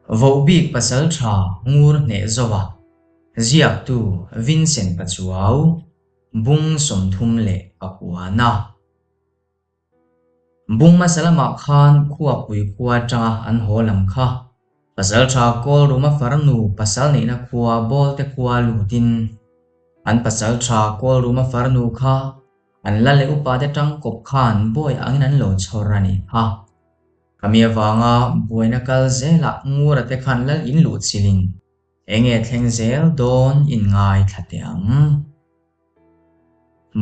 Vohbik pasaltha ngur hneh zova ziaktu Vincent Pachuau, Bung 39. Bung hmasa lamah khan khuapui khua atanga an haw lam kha pasaltha Kawlruma farnu pasal neihna khua Bawlte khua lutin an pasaltha Kawlruma farnu kha an la leh upate tangkawp khan bawi angin an lo chhawr a nih kha. Khami avanga buaina kal zelah Ngura te khan lal in luh chilin enge thleng zel dawn in ngaithla teh ang.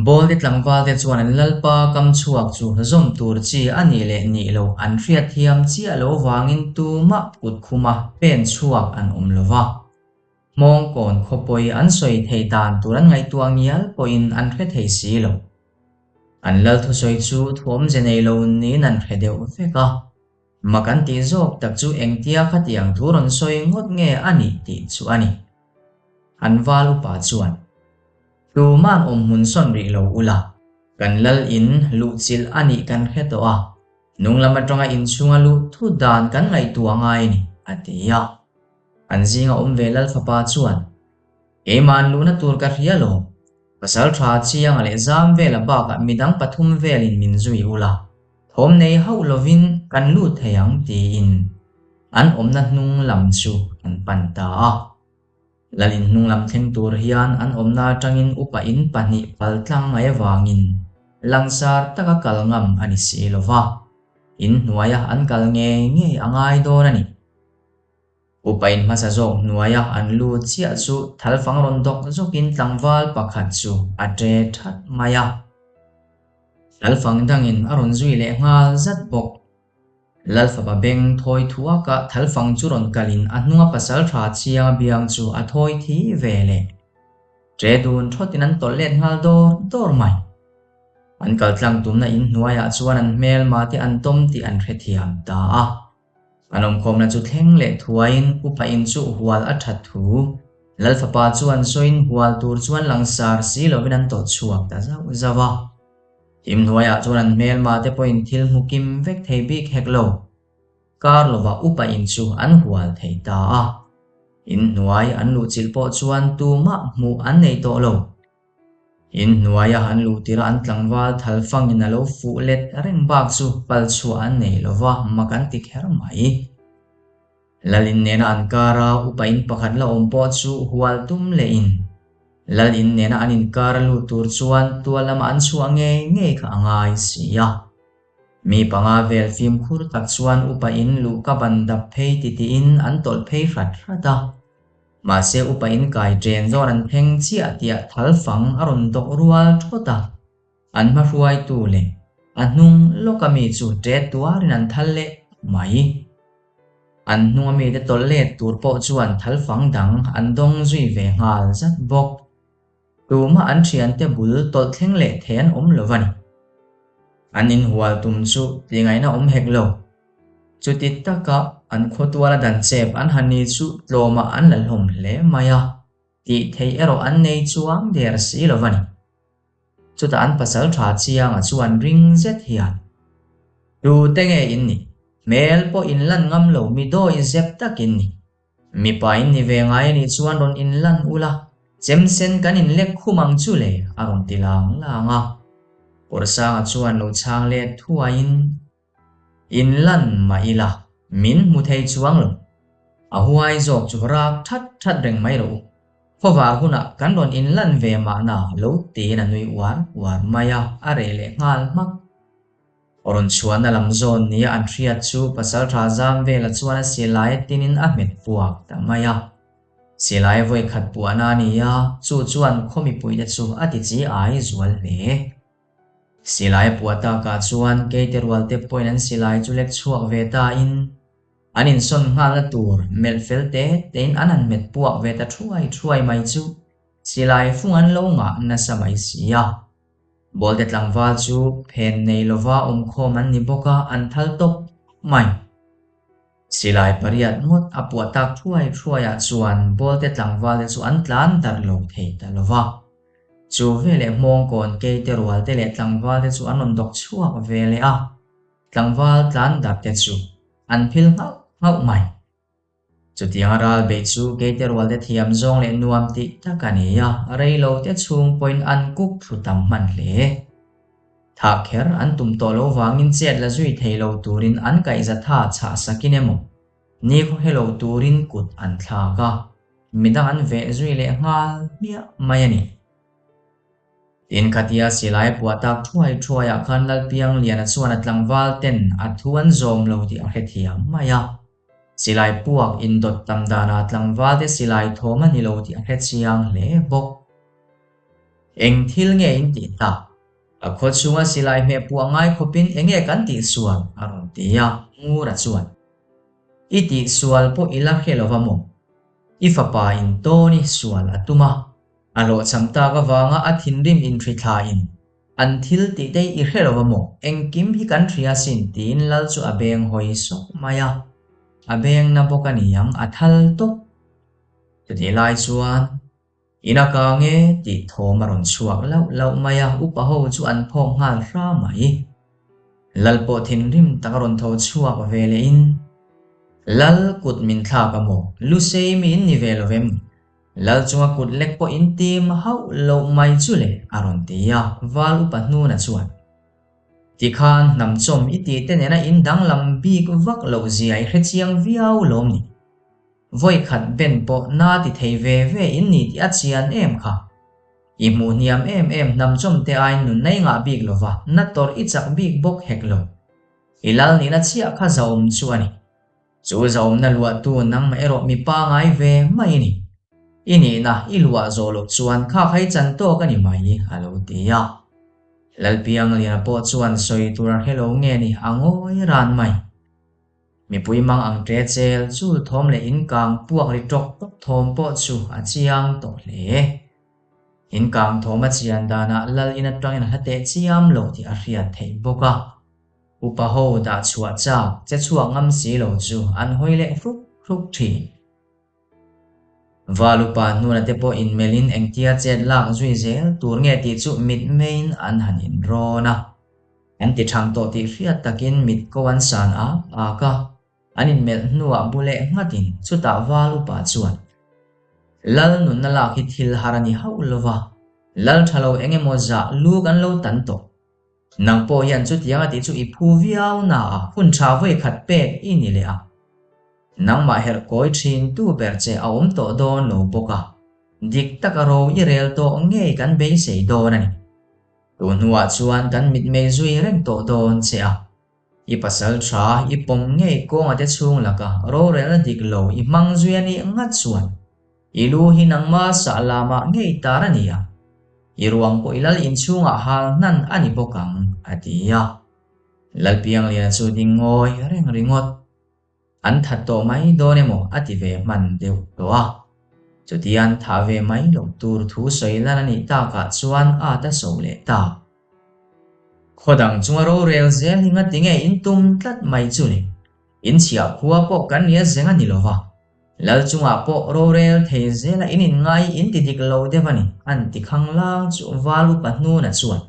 Bawlte tlangval te chuan an lalpa kam chhuak chu zawm tur chi a nih leh nih loh an hriat thiam chiah lo vangin tumah kut khuma pen chhuak an awm lo va. Hmawngkawn khawpawi an sawi theih dan tur an ngaihtuah ngial pawhin an hre thei si lo. An lal thusawi chu thuawmze nei lo niin an hre deuh vek a. Mak an tih zawk tak chu engtia khatiang thu rawn sawi ngawt nge a nih tih chu a ni. An val upa chuan, Tuma'n awmhmun sawn rih lo ula, kan lal in luhchilh a nih kan hre tawh a, nung lam atanga inchhunga luh thut dan kan ngaihtuah ngai a ni, a ti a. An zinga awm ve lal fapa chuan, Keimah an luhna tur ka hria lo. Pasal tha chianga leh zam vela bakah midang pathum velin min zui ula, thawm nei hauh lovin kan lut thei ang tiin an awmna hnung lam chu an pan ta a. Lalin hnung lam thleng tur hian an awmna atangin upa in pahnih pal tlang mai avangin langsar taka kal ngam a ni si lova, in hnuaia an kal ngei ngei a ngai dawn a ni. Upain hmasa zawk hnuaia an lu chiah chu thalfang rawn dawk zawkin tlangval pakhat chu a ṭe ṭhat mai a. Thalfang dangin a rawn zui leh nghal zat bawk. Lalfapa beng thawi thuaka thalfang chu rawn kalin a hnunga pasalṭha chianga biang chu a thawi thi ve leh. Ṭe dun ṭhawtin an tawlh let nghal dawr dawr mai. An kaltlang tumna in hnuaiah chuan an hmelma te an tawm tih an hrethiam ta a. An awmkhawmna chu thleng leh thuaiin upa in chu hual a that thu. Lal fapa chuan sawiin hual tur chuan langsar si lovin an tawh chhuak ta zauh zauh a. Thim hnuaiah chuan an hmelma te pawhin thil hmu kim vek thei bik hek lo. Kar lovah upa in chu an hual thei ta a. In hnuai an luhchilh pawh chuan tumah hmuh an nei tawh lo. In hnuaia an luh tirh an tlangval thalfangin a lo fuh let reng bak chu pal chhuah an nei lo va, mak an ti kher mai. Lalin nena an kara upa in pakhat la awm pawh chu hual tum lehin Lalin nena an inkara lut tur chuan tual lama an chhuah ngei ngei kha a ngai si a. Mi panga vel fimkhur tak chuan upa in luh ka ban dap phei titiin an tawlh phei hrat hrat a. Mahse upa in kai chen zawn an thleng chiah tiah thal fang a rawn dawk rual thawt a, an hma hruaitu leh a hnung lawka mi chu ṭet tuarin an thal leh mai. An hnunga mite tawlh let tur pawh chuan thal fang dang an dawng zui ve nghal zat bawk. Tumah an thiante bul tawlh thleng leh thei an awm lo a ni. An inhual tum chu tlingaihna awm hek lo. Chuti taka an khawtuala dan chep an han ni chu tlawmah an la hlawm hle mai a, tih theih erawh an nei chuang der si lo a ni. Chutah an pasal tha chianga chuan ring zet hian, Tute nge in nih? Hmel pawh in lan ngam lo mi dawi zep tak in ni. Mipa in ni ve ngai a nih chuan rawn in lan ula, chem sen kan in lek khum ang chu le a rawn ti lang lang a. Kawrsanga chuan lo chhang let thuaiin, In lan mah ila, min hmu thei chuang lo. A huai zawk chu rak that that reng mai rawh u. Khawvar hunah kan rawn in lan ve mahna lo tiin a nui uar uar mai a, a reh leh nghal hmak. Rawn chhuahna lam zawn nia an hriat chu Pasalṭha zam vela chuan a silai tinin a hmet puak ta mai a. Silai vawi khat puahna a ni a, chu chuan khaw mipuite chu a ti chi ai zual hle. Silai a puah takah chuan keite rualte pawhin an silai chu lek chhuak ve tain an insawn nghalna tur melh fel te tein an han hmet puak ve ta thuai thuai mai chu silai fung an lo ngah nasa mai si a. Bawlte tlangval chu phen nei lova awmkhawm an ni bawk a, an thal tawp mai. Silai pariat ngawt a puah tak thuai thuaiah chuan Bawlte tlangvalte chu an tlan darh lo thei ta lova. Chu veleh hmawngkawn keite rualte leh tlangvalte chu an rawn dawk chhuak ve leh a, tlangval tlan darhte chu an phil nghauh nghauh mai. Chutianga ral beih chu keite rualte thiam zawng leh nuam tih tak a ni a, rei lo te chhung pawhin an kuk thlu tam hman hle. Thah kher an tum tawh lo vangin chet la zui thei lo turin an kaihza tha chhah sakin emaw, nikhaw he lo turin kut an thlak a, midang an veh zui leh nghal hmiah mai a ni. Tin, khatia silai puah tak thuai thuaiah khan Lalpiangliana chuan a tlangval ten a thu an zawm lo tih a hrethiam mai a. Silai puak indawt tam danah tlangval te silai thawm a ni lo tih a hrechiang hle bawk. Eng thil nge in tih tak? A khaw chhunga silai hmeh puah ngai khawpin eng nge kan tihsual? a rawn ti a, Ngura chuan. I tihsual pawh i la hre lo va maw? I fapa in tawn i sual a tum a, a hlawhchham tak avanga a thinrim inhrithlain an thil tih te i hre lo va maw? Engkim hi kan hria sin tiin lal chu a beng hawi sawk mai a, a beng na bawk a ni ang a thal tawp. Chutih lai chuan. In a kang e tih thawm a rawn chhuak lauh lauh mai a, upa ho chu an phawk nghal hra mai. Lal pawh thinrim tak a rawn tho chhuak ve leh in, Lal kut min thlak a maw? Lusei mi in ni ve lo vem? Lal chunga kut lek pawh in tim hauh loh mai chu le a rawn ti a, val upa hnuna chuan, Tikhan hnam chawm i tih te nena in danglam bik vak loh zia i hrechiang viau lawm ni? Vawi khat ben pawh na ti thei ve ve in ni tih a chian em kha. I hmuh hniam em em hnam chawm te aiin nun nei ngah bik lo va, na tawrh i chak bik bawk hek lo. I lal nihna chiah kha zahawm chu a ni. Chu zahawmna luahtu nangmah erawh mi pangai ve mai i ni. I nihna i luah zawh loh chuan kha kha i chan tawk a ni mai, a lo ti a. Lalpiangliana pawh chuan sawi tur a hre lo nge ni a ngawi ran mai. Mipui mang ang ṭe chel chul thawm leh inkang puak ri ṭawk ṭawk thawm pawh chu a chiang tawh hle. Inkang thawm a chian danah lal in aṭangin a hla teh chiam lo tih a hriat theih bawk a. Upa ho dah chhuah chak che chhuak ngam si lo chu an hawi leh hruk hruk ṭhin. Val upa hnuna te pawh inmelhin engtia chet lak zui zel tur nge tih chu mitmeiin an han inrawn a. An ti thang tawh tih hriat takin mit ko an san ak ak a, an inmelh hnuah bu leh nghatin chutah val upa chuan, Lal nunna lak hi thil har a ni hauh lo va, lal tha lo eng emaw zah lu kan lo tan tawh. Nang pawh hian chutiang a tih chu i phu viau na a, hun tha vawi khat pek i ni leh a. Nangmah herh kawi thin tu ber che a awm tawh dawn lo bawk a, dik taka ro i rel tawh ngei kan beisei dawn a ni. Tun hnuah chuan kan mitmei zui reng tawh dawn che a. I pasal tha i pawm ngei kawnga te chhung laka rorelna dik lo i hmang zui a nih ngat chuan i lu hi nangma sah lamah ngei tar a ni a, i ruang pawh i lal inchhungah hal hnan a ni bawk ang, a ti a. Lalpiangliana chu ding ngawi reng ringawt. An that tawh mai dawn emaw a ti ve hman deuh tawh a. Chutian thah ve mai loh tur thu sawi lan a nih takah chuan at a so leh ta. Khaw dang chunga rorel zel hi ngati nge in tum tlat mai chu le? In chhiah khua pawh kan nia zeng a ni lo va. Lal chungah pawh rorel thei zela in inngai in ti dik lo deuh a ni, an ti khanglang chu val upa hnuna chuan.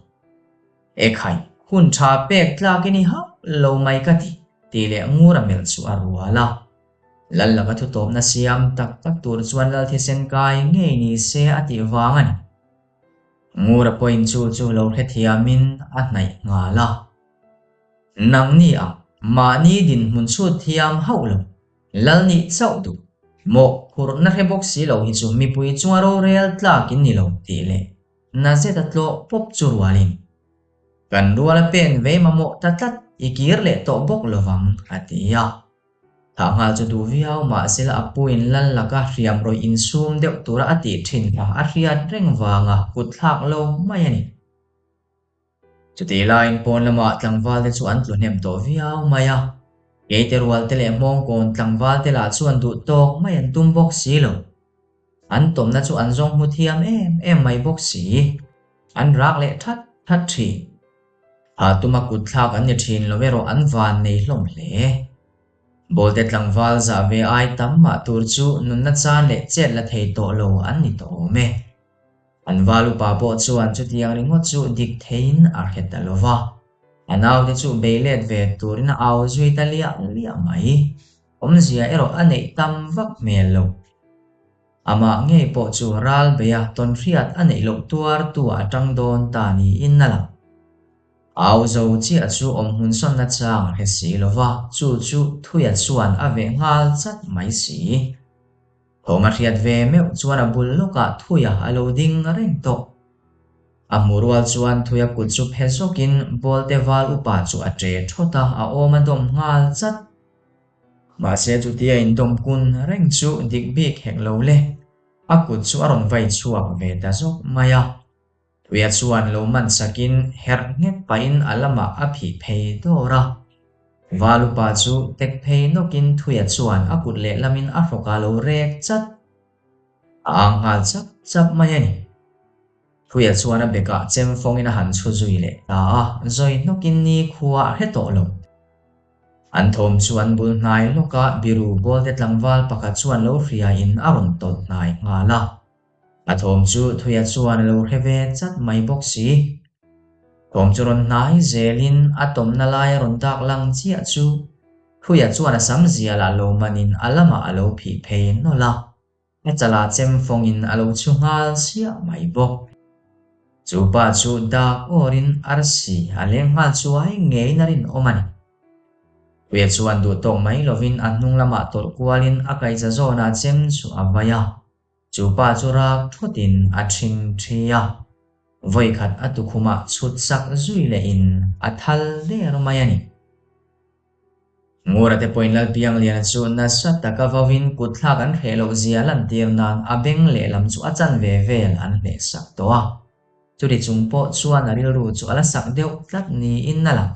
Ekhai, hun tha pek tlak i ni hauh lo mai ka ti, tih leh Ngura melh chu a rual a. Lal laka thutawpna siam tak tak tur chuan Lal thisen kai ngei ni se a tih vang a ni. Ngura pawhin chu chu lo hrethiamin a hnaih nghal a. Nangni ang, mahni dinhmun chhut thiam hauh lo, Lal nih chauh duh, mawh phurhna hre bawk si lo hi chu mipui chunga rorel tlak in ni lo tih leh Na zet a tlawh pawp chu rualin, Kan rual a pen vei mamawh ta tlat i kir leh tawh bawk lovang, a ti a. Thah nghal chu duh viau mahsela a puin lal laka hriam rawih insum deuh tura a tih thin kha a hriat reng vanga kut thlak lo mai a ni. Chutih laiin pawn lamah tlangval te chu an tlu hnem tawh viau mai a, keite rual te leh hmawngkawn tlangval te lah chuan duh tawk mai an tum bawk si lo. An tawmna chu an zawng hmu thiam em em mai bawk si. An rak leh that that thin. Hah tuma kut thlak an ni thin lo erawh an van nei hlawm hle. Bawlte tlangval zah ve ai tam mah tur chu nunna chan leh chet la thei tawh lo an ni tawh awm e. An val upa pawh chuan chutiang ringawt chu dik theiin a hre ta lo va. A naute chu bei let ve turin a au zui ta liah liah mai. Awmzia erawh a neih tam vak hmel lo. Amah ngei pawh chu ral beia tawnhriat a neih loh tuartu a tang dawn ta niin a lang. Au zo chiah chu awmhmun sawnna chang a hre si lo va, chu chu Thuia chuan a veh nghal chat mai si. Thawm a hriat ve meuh chuan a bul lawkah Thuia a lo ding reng tawh. A hmuh rual chuan Thuia kut chu phe zawkin Bawlte val upa chu a ṭe ṭhawt a, a awm a dawm nghal chat. Mahse chutia indawm kun reng chu dik bik hek lo le, a kut chu a rawn vai chhuak ve ta zawk mai a. Tuia chuan lo man sakin herh nghet pahin a lamah a phih phei dawr a. Valupa chu tek phei nawkin Thuia chuan a kut lehlamin a hrawk a lo rek chat. A ang nghal chap chap mai a ni. Thuia chuan a bekah chem fawngin a han chhu zui leh ta a, zawi hnawkin ni khua a hre tawh lo. An thawm chu an bul hnai lawka biru bawlte tlangval pakhat chuan lo hriain a rawn tawlh hnai nghal a. A thawm chu Thuia chuan a lo hre ve chat mai bawk si. Thawm chu rawn hnai zelin a tawmna lai a rawn dak lang chiah chu Thuia chuan a sam zialah lo manin a lamah a lo phih phei nawlh a, a chalah chem fawngin a lo chhu nghal siah mai bawk. Chu pa chu dak awrin arsi a leng nghal chuai ngeiin a rinawm a ni. Puia chuan duh tawk mai lovin a hnung lamah tawlh kualin a kaihza zawnah chem chu a vai a. Chu pa chu rak thawtin a ṭhing ṭhi a, vawikhat a tukhumah chhut sak zui lehin a thal der mai a ni. Ngura te pawhin Lalpiangliana chu nasa taka vauin kutthlak an hreh loh zia lantir nan a beng lehlam chu a chanve vel an hleh sak tawh a. Chuti chung pawh chuan a rilru chu a la sak deuh tlat niin a lang.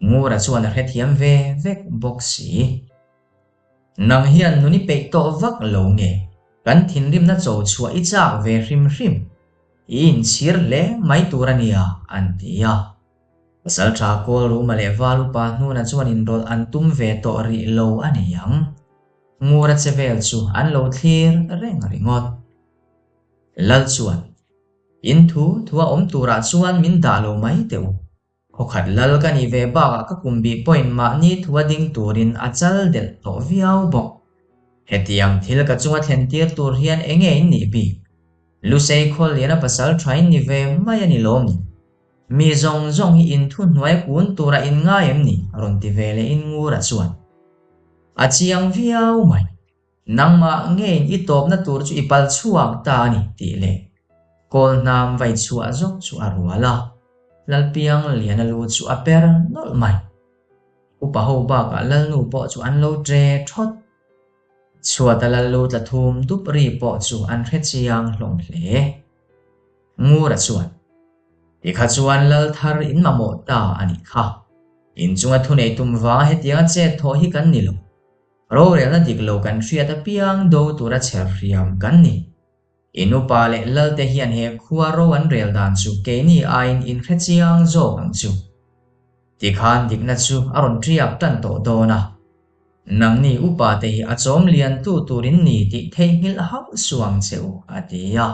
Ngura chuan a hrethiam ve vek bawk si. Nang hian nun i peih tawh vak lo nge? Kan thinrimna cho chhuah i chak ve hrim hrim. I inchhir hle mai tur a nia, an ti a. Pasalṭha Kawlruma leh Val upa hnuna chuan inrawlh an tum ve tawh rih lo a ni ang. Ngura che vel chu an lo thlir reng ringawt. Lal chuan, In thu thua awm turah chuan min dah lo mai teh u. Khawkhat lal ka nih ve bakah ka kum bih pawhin mahni thua ding turin a chal delh tawh viau bawk. Hetiang thil ka chunga thlen tir tur hian enge in nih bik? Lusei khawl liana pasal tha in ni ve mai a ni lawm ni? Mi zawng zawng hi in thu hnuai kun tura in ngai em ni? Rawn ti ve leh in Ngura chuan a chiang viau mai. Nangmah ngeiin i tawpna tur chu i pal chhuak ta a ni tih leh kawl hnam vai chhuah zawk chu a rual a, Lalpiang Liana lu chu a per nawlh mai. Upa ho bakah Lalnu pawh chu an lo ṭe ṭhawt. Chhuata Lallu tla thum dup ri pawh chu an hre chiang hlawm hle. Ngura chuan, Tikha chuan Lal thar in mamawh ta a nih kha. Inchunga thunei tum vanga hetianga chet thawh hi kan ni lo. Rorelna dik lo kan hriat apiang do tura chher hriam kan ni. In upa leh Lalte hian he khua ro an rel dan chu keini aiin in hre chiang zawk ang chu. Tikhan dikna chu a rawn ṭiak ṭan tawh dawn a. Nangni upa te hi a chawm lian tu tur in ni tih theihnghilh hauh suh ang che u, a ti a.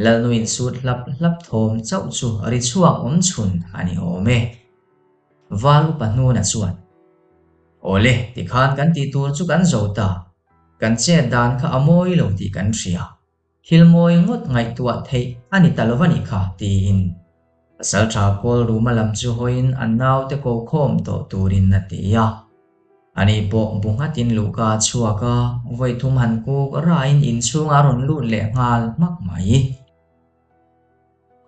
Lalnu insut hlap hlap thawm chauh chu ri chhuak awm chhun a ni awm e. Val upa hnuna chuan, Awle, tikhan kan tih tur chu kan zo ta. Kan chet dan kha a mawi lo tih kan hria. Thil mawi ngawt ngaihtuah theih a ni ta lo a nih kha, tiin Pasalṭha Kawl Ruma lam chu hawiin an naute ko khawm tawh turin a ti a. Ani pawh bu nghatin luhka a chhuak a, vawi thum han kuk rain inchhungah a rawn lut leh nghal hmak mai.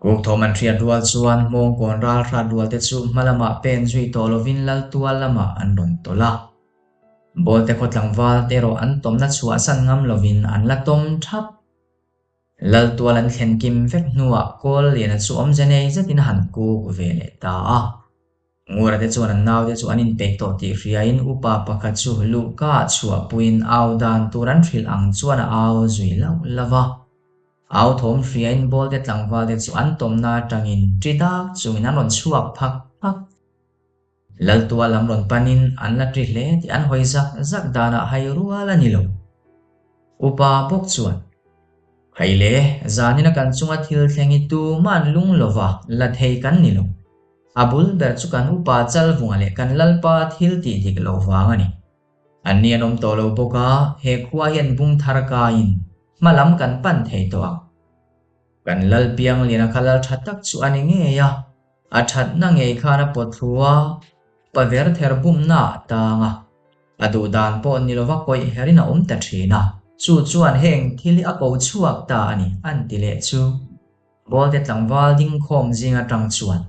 Kuk thawm an hriat rual chuan hmawngkawn ral hrat rual te chu hma lamah pen zui tawh lovin Laltual lamah an rawn tawlh a. Bawlte khaw tlangval te erawh an tawmna chhuahsan ngam lovin an la tawm thap. Laltual an thlen kim vek hnuah Kawl Liana chu awmze nei zetin a han kuk ve leh ta a. Ngura te chuan an naute chu an inpeih tawh tih hriain upa pakhat chu luhka ah chhuahpuiin au dan tur an hrilh ang chuan a au zui lauh lauh a. Au thawm hriain bawlte tlangval te chu an tawmna atangin ṭi dak chungin an rawn chhuak phak phak. Laltua lam rawn panin an la ṭi hle tih an hawi zak zak danah hai rual a ni lo. Upa bawk chuan, Hei le, zanina kan chunga thil thleng hi tuman lung lova la thei kan ni lo. A bul ber chu kan upa Chalvunga leh kan Lalpa thil tih dik lo vang a ni. Anni an awm tawh lo bawk a, he khua hian bung thar kaiin hma lam kan pan thei tawh ang. Kan lal Piangliana kha lal tha tak chu a ni ngei a, a thatna ngei khan a pawt thlu a, pa ver ther bumna a tang a, a duh dan pawh ni lova kawih herin a awm ta thin a, chu chuan heng thil hi a ko chhuak ta a ni an ti leh chu. Bawlte tlangval dingkhawm zing atang chuan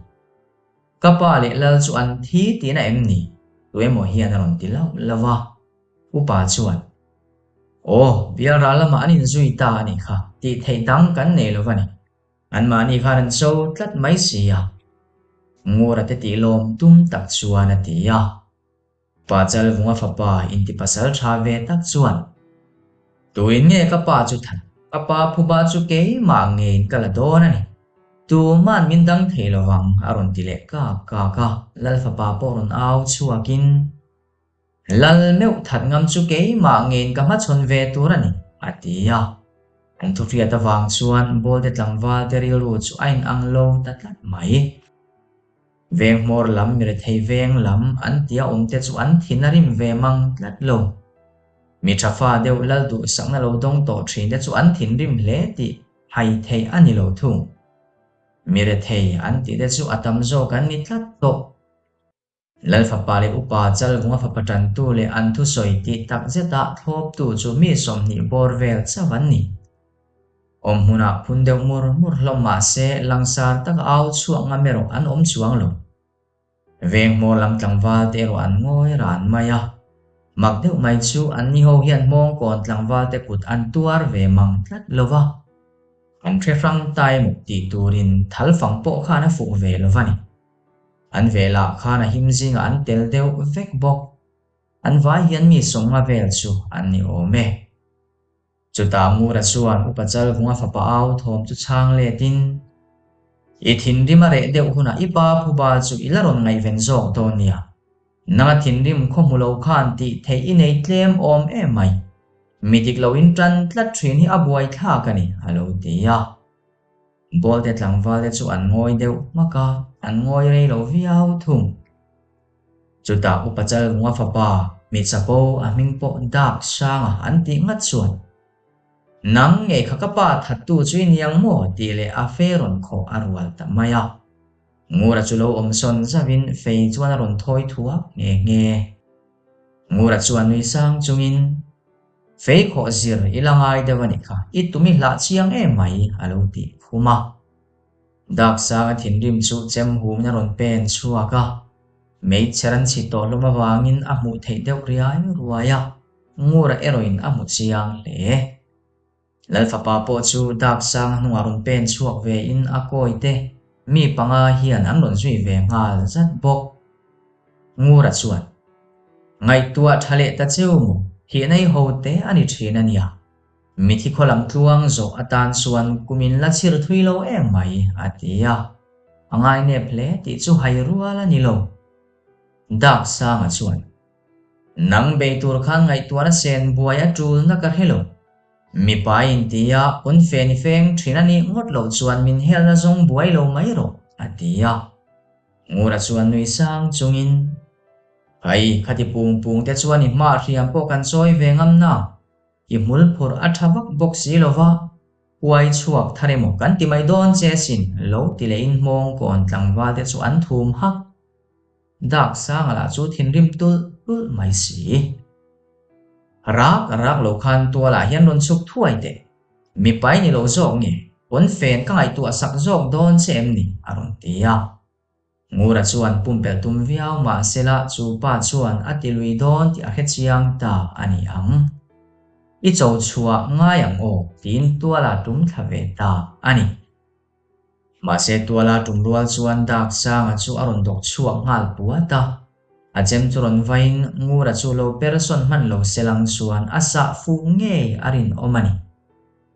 Ka pa leh lal chu an thi tihna em ni? Tuemaw hian a rawn ti lauh lauh a. Upa chuan, Aw, bial ral lamah an inzui ta a nih kha, tih theih dang kan nei lo va ni. Anmahni khan an cho tlat mai si a. Ngura te tih lawm tum tak chuan a ti a. Pa Chalvunga fapa inti pasal tha ve tak chuan, Tuin nge ka pa chu that? Ka pa phuba chu keimah ngeiin ka la dawn a ni. Tuman min dang thei lo vang, a rawn ti leh kak kak a. Lal fapa pawh rawn au chhuakin, Lal meuh that ngam chu keimah ngeiin ka hmachhawn ve tur a ni, a ti a. An thuhriat avang chuan Bawlte tlangval te rilru chu a inang lo ta tlat mai. Veng hmawr lam, mirethei veng lam an tia awmte chu an thin a rim ve mang tlat lo. Mi tha fa deuh lal duhsakna lo dawng tawh thinte chu an thinrim hle tih hai theih a ni lo thung. Mirethei an tihte chu a tam zawk an ni tlat tawh. Lal fapa leh upa Chalvunga fapa tantu leh an thusawi tih tak zeta thlawptu chu mi 20 bawr vel chauh an ni. Awm hmunah phun deuh mur mur hlawm mah se langsar taka au chhuak ngam erawh an awm chuang lo. Veng hmawr lam tlangval te erawh an ngawi ran mai a. Mak deuh mai chu anni ho hian hmawngkawn tlangval te kut an tuar ve mang tlat lo va. An hre hrang ta emaw tih turin thalfang pawh khan a fuh ve lo va ni. An velah khan a him zingah an tel deuh vek bawk. An vai hian mi 50 vel chu an ni awm e. Chutah Ngura chuan Upa Chalvunga fapa au thawm chu chhang letin, I thinrim a reh deuh hunah i pa phuba chu i la rawn ngaihven zawk dawn nia. Nanga thinrim khaw hmu lo khan tih theih i nei tlem awm em mai. Mi dik loin tan tlat thin hi a buai thlak a ni, a lo ti a. Bawlte tlangvalte chu an ngawi deuh hmak a, an ngawi rei lo viau thung. Chutah Upa Chalvunga fapa mi chapo a hming pawh Dak Sanga an tih ngat chuan, Nang ngei kha ka pa thattu chu i niang maw? tih leh a fei rawn khawh a rual ta mai a. Ngura chu lo awm sawn zauhin fei chuan a rawn thawi thuak nghe nghe. Ngura chuan nui sang chungin, Fei khawh zir i la ngai deuh a nih kha, i tum i hlah chiang em mai, a lo tih khum a. Daksanga thinrim chu chem humin a rawn pen chhuak a, meichher an chhi tawh hlawm avangin a hmuh theih deuh riai ruai a, Ngura erawhin a hmu chiang hle. Lalfapa pawh chu Daksanga hnungah rawn pen chhuak vein a kawi te mi panga hian an rawn zui ve nghal zat bawk. Ngura chuan, Ngaihtuah tha leh ta cheu maw, thihna i ho te a ni thin a nia. Mithi khaw lam tluang zawh atan chuan kum in la chhir thui lo em mai, a ti a. A ngainep hle tih chu hai rual a ni lo. Dak Sanga chuan, Nang bei tur khan ngaihtuahna sen buai a tulna ka hre lo. Mipa in ti a, pawn fen i feng thin a nih ngawt loh chuan min helna zawng buai lo mai rawh, a ti a. Ngura chuan nui sang chungin, Hai, khati pung pung te chuan i hmah hriam pawh kan chawi ve ngam na. I hmul phurh a tha vak bawk si lo va, uai chhuak thar emaw kan ti mai dawn che sin, lo ti lehin hmawng kawn tlangval te chu an thum hak. Dak sanga lah chu thinrim tulh tulh mai si. Rak rak lo khan tualah hian rawn chhuk thuai teh. Mipai ni lo zawk nge, pawn fen ka ngaihtuah sak zawk dawn che em ni? a rawn ti a. Ngura chuan pumpelh tum viau mah sela chu pa chuan a ti lui dawn tih a hre chiang ta a ni ang. I cho chhuah ngai ang aw tiin tuala tum thla ve ta a ni. Mahse tuala tum rual chuan dak sanga chu a rawn dawk chhuak nghal puat a. A chem chu rawn vain Ngura chu lo per sawn hman lo selang chuan a sah fuh ngei a rinawm a ni.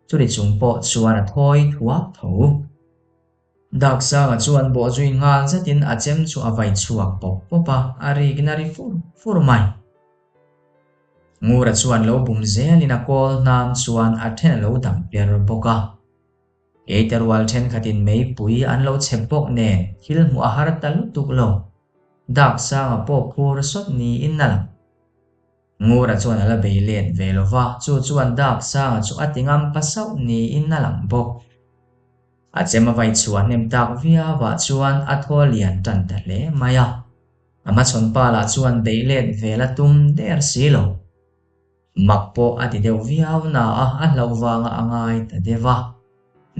Churi chung pawh chuan a thawi thuak tho. Daksanga chuan bawhzui nghal zetin a chem chu a vai chhuak pawp pawp a, a rikin a ri fur fur mai. Ngura chuan lo bum zelin a kawl hnam chuan a then a lo dam per bawk a. Keite rual thenkhatin meipui an lo chep bawk nen thil hmuh a har ta lutuk lo. Daksanga pawh phur sawt niin a lang. Ngura chuan a la bei let ve lo va, chu chuan Daksanga chu a ti ngam pa sauh niin a lang bawk. A chem a vai chhuah hnem tak viauah chuan a thaw lian tan ta hle mai a. A hmachhawn pa lah chuan bei let ve la tum der si lo. Mak pawh a ti deuh viau na a, a hlauh vangah a ngai ta deuh a.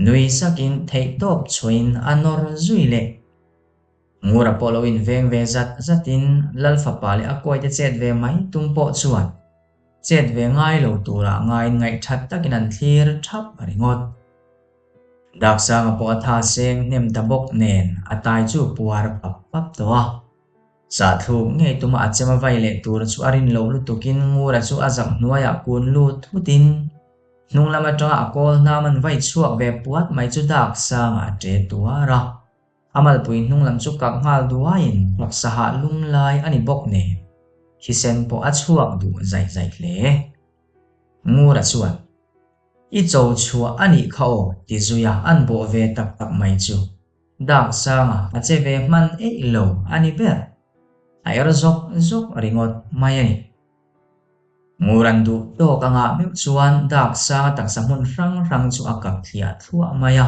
Nui sakin theihtawp chhuahin a nawr zui leh. Ngura pawh lo inveng ve zat zatin Lal fapa leh a kawite chet ve mai tum pawh chuan chet ve ngai lo turah ngaiin ngaihthat takin an thlir thap ringawt. Daksanga pawh a tha seng hnem ta bawk nen a tai chu puar pap pap tawh a. Sahthluk ngei tuma a chem a vai leh tur chu a rin loh lutukin Ngura chu a zak hnuaiah kun lut thutin hnung lam atanga a kawl hnam an vai chhuak ve puat mai chu Daksanga a ṭe tuar a. A malpui hnung lam chu kak nghal duaiin taksa hah lum lai a ni bawk nen thisen pawh a chhuak duh zaih zaih hle. Ngura chuan, I cho chhuah a nih kha aw ti zuia an bawh ve tak tak mai chu Daksanga a che ve hman eih lo a ni ber. A er zawk zawk ringawt mai a ni. Nguran duh tawk anga meuh chuan Daksanga taksa hmun hrang hrang chu a kap thliah thluah mai a.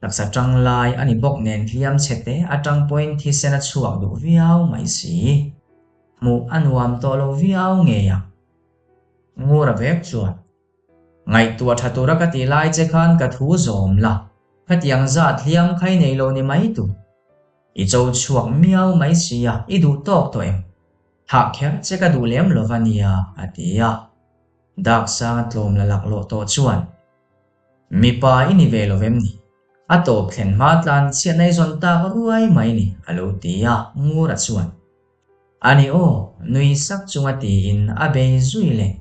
Taksa tang lai a ni bawk nen hliam chhe te atang pawhin thisen a chhuak duh viau mai si. Hmuh a nuam tawh lo viau ngei ang. Ngura vek chuan, Ngaihtuah tha tura ka ti lai che khan ka thu zawm la, khatiang zat hliam kha i nei lo ni mai tur. I cho chhuak miau mai si a, i duh tawk tawh em? Thah kher che ka duh lem lo va nia, a ti a. Daksanga tlawm la laklawh tawh chuan, Mipa i ni ve lo vem ni? A tawp thlen hma tlan chhiatna i zawn tak ruai mai ni, a lo ti a, Ngura chuan. A ni aw, nui sak chunga tiin a bei zui leh.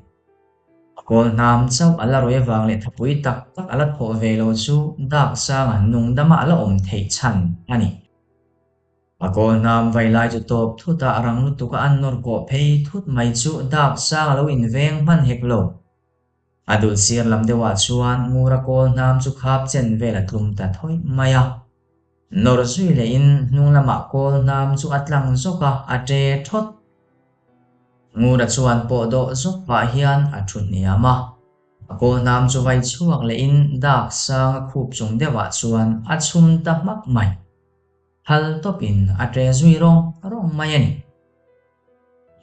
A kawl hnam chauh a la rawi avang leh thapui tak tak a la thawh ve lo chu Daksanga nungdama a la awm theih chhan a ni. A kawl hnam vai lai chu tawp thut a, a rang lutuk a an nawr kawh phei thut mai chu Daksanga lo inveng hman hek lo. A dul sir lam deuhah chuan Ngura kawl hnam chu khap chen vel a tlum ta thawih mai a. Nawr zui lehin hnung lamah kawl hnam chu a tlang zawk a, a ṭe thawt. Ngura chuan pawh dawh zawk pah hian a ṭhu hniam a. A kawl hnam chu vai chhuak lehin dak sang a khup chung deuhah chuan a chhum ta hmak mai. Thal tawpin a ṭe zui rawng rawng mai a ni.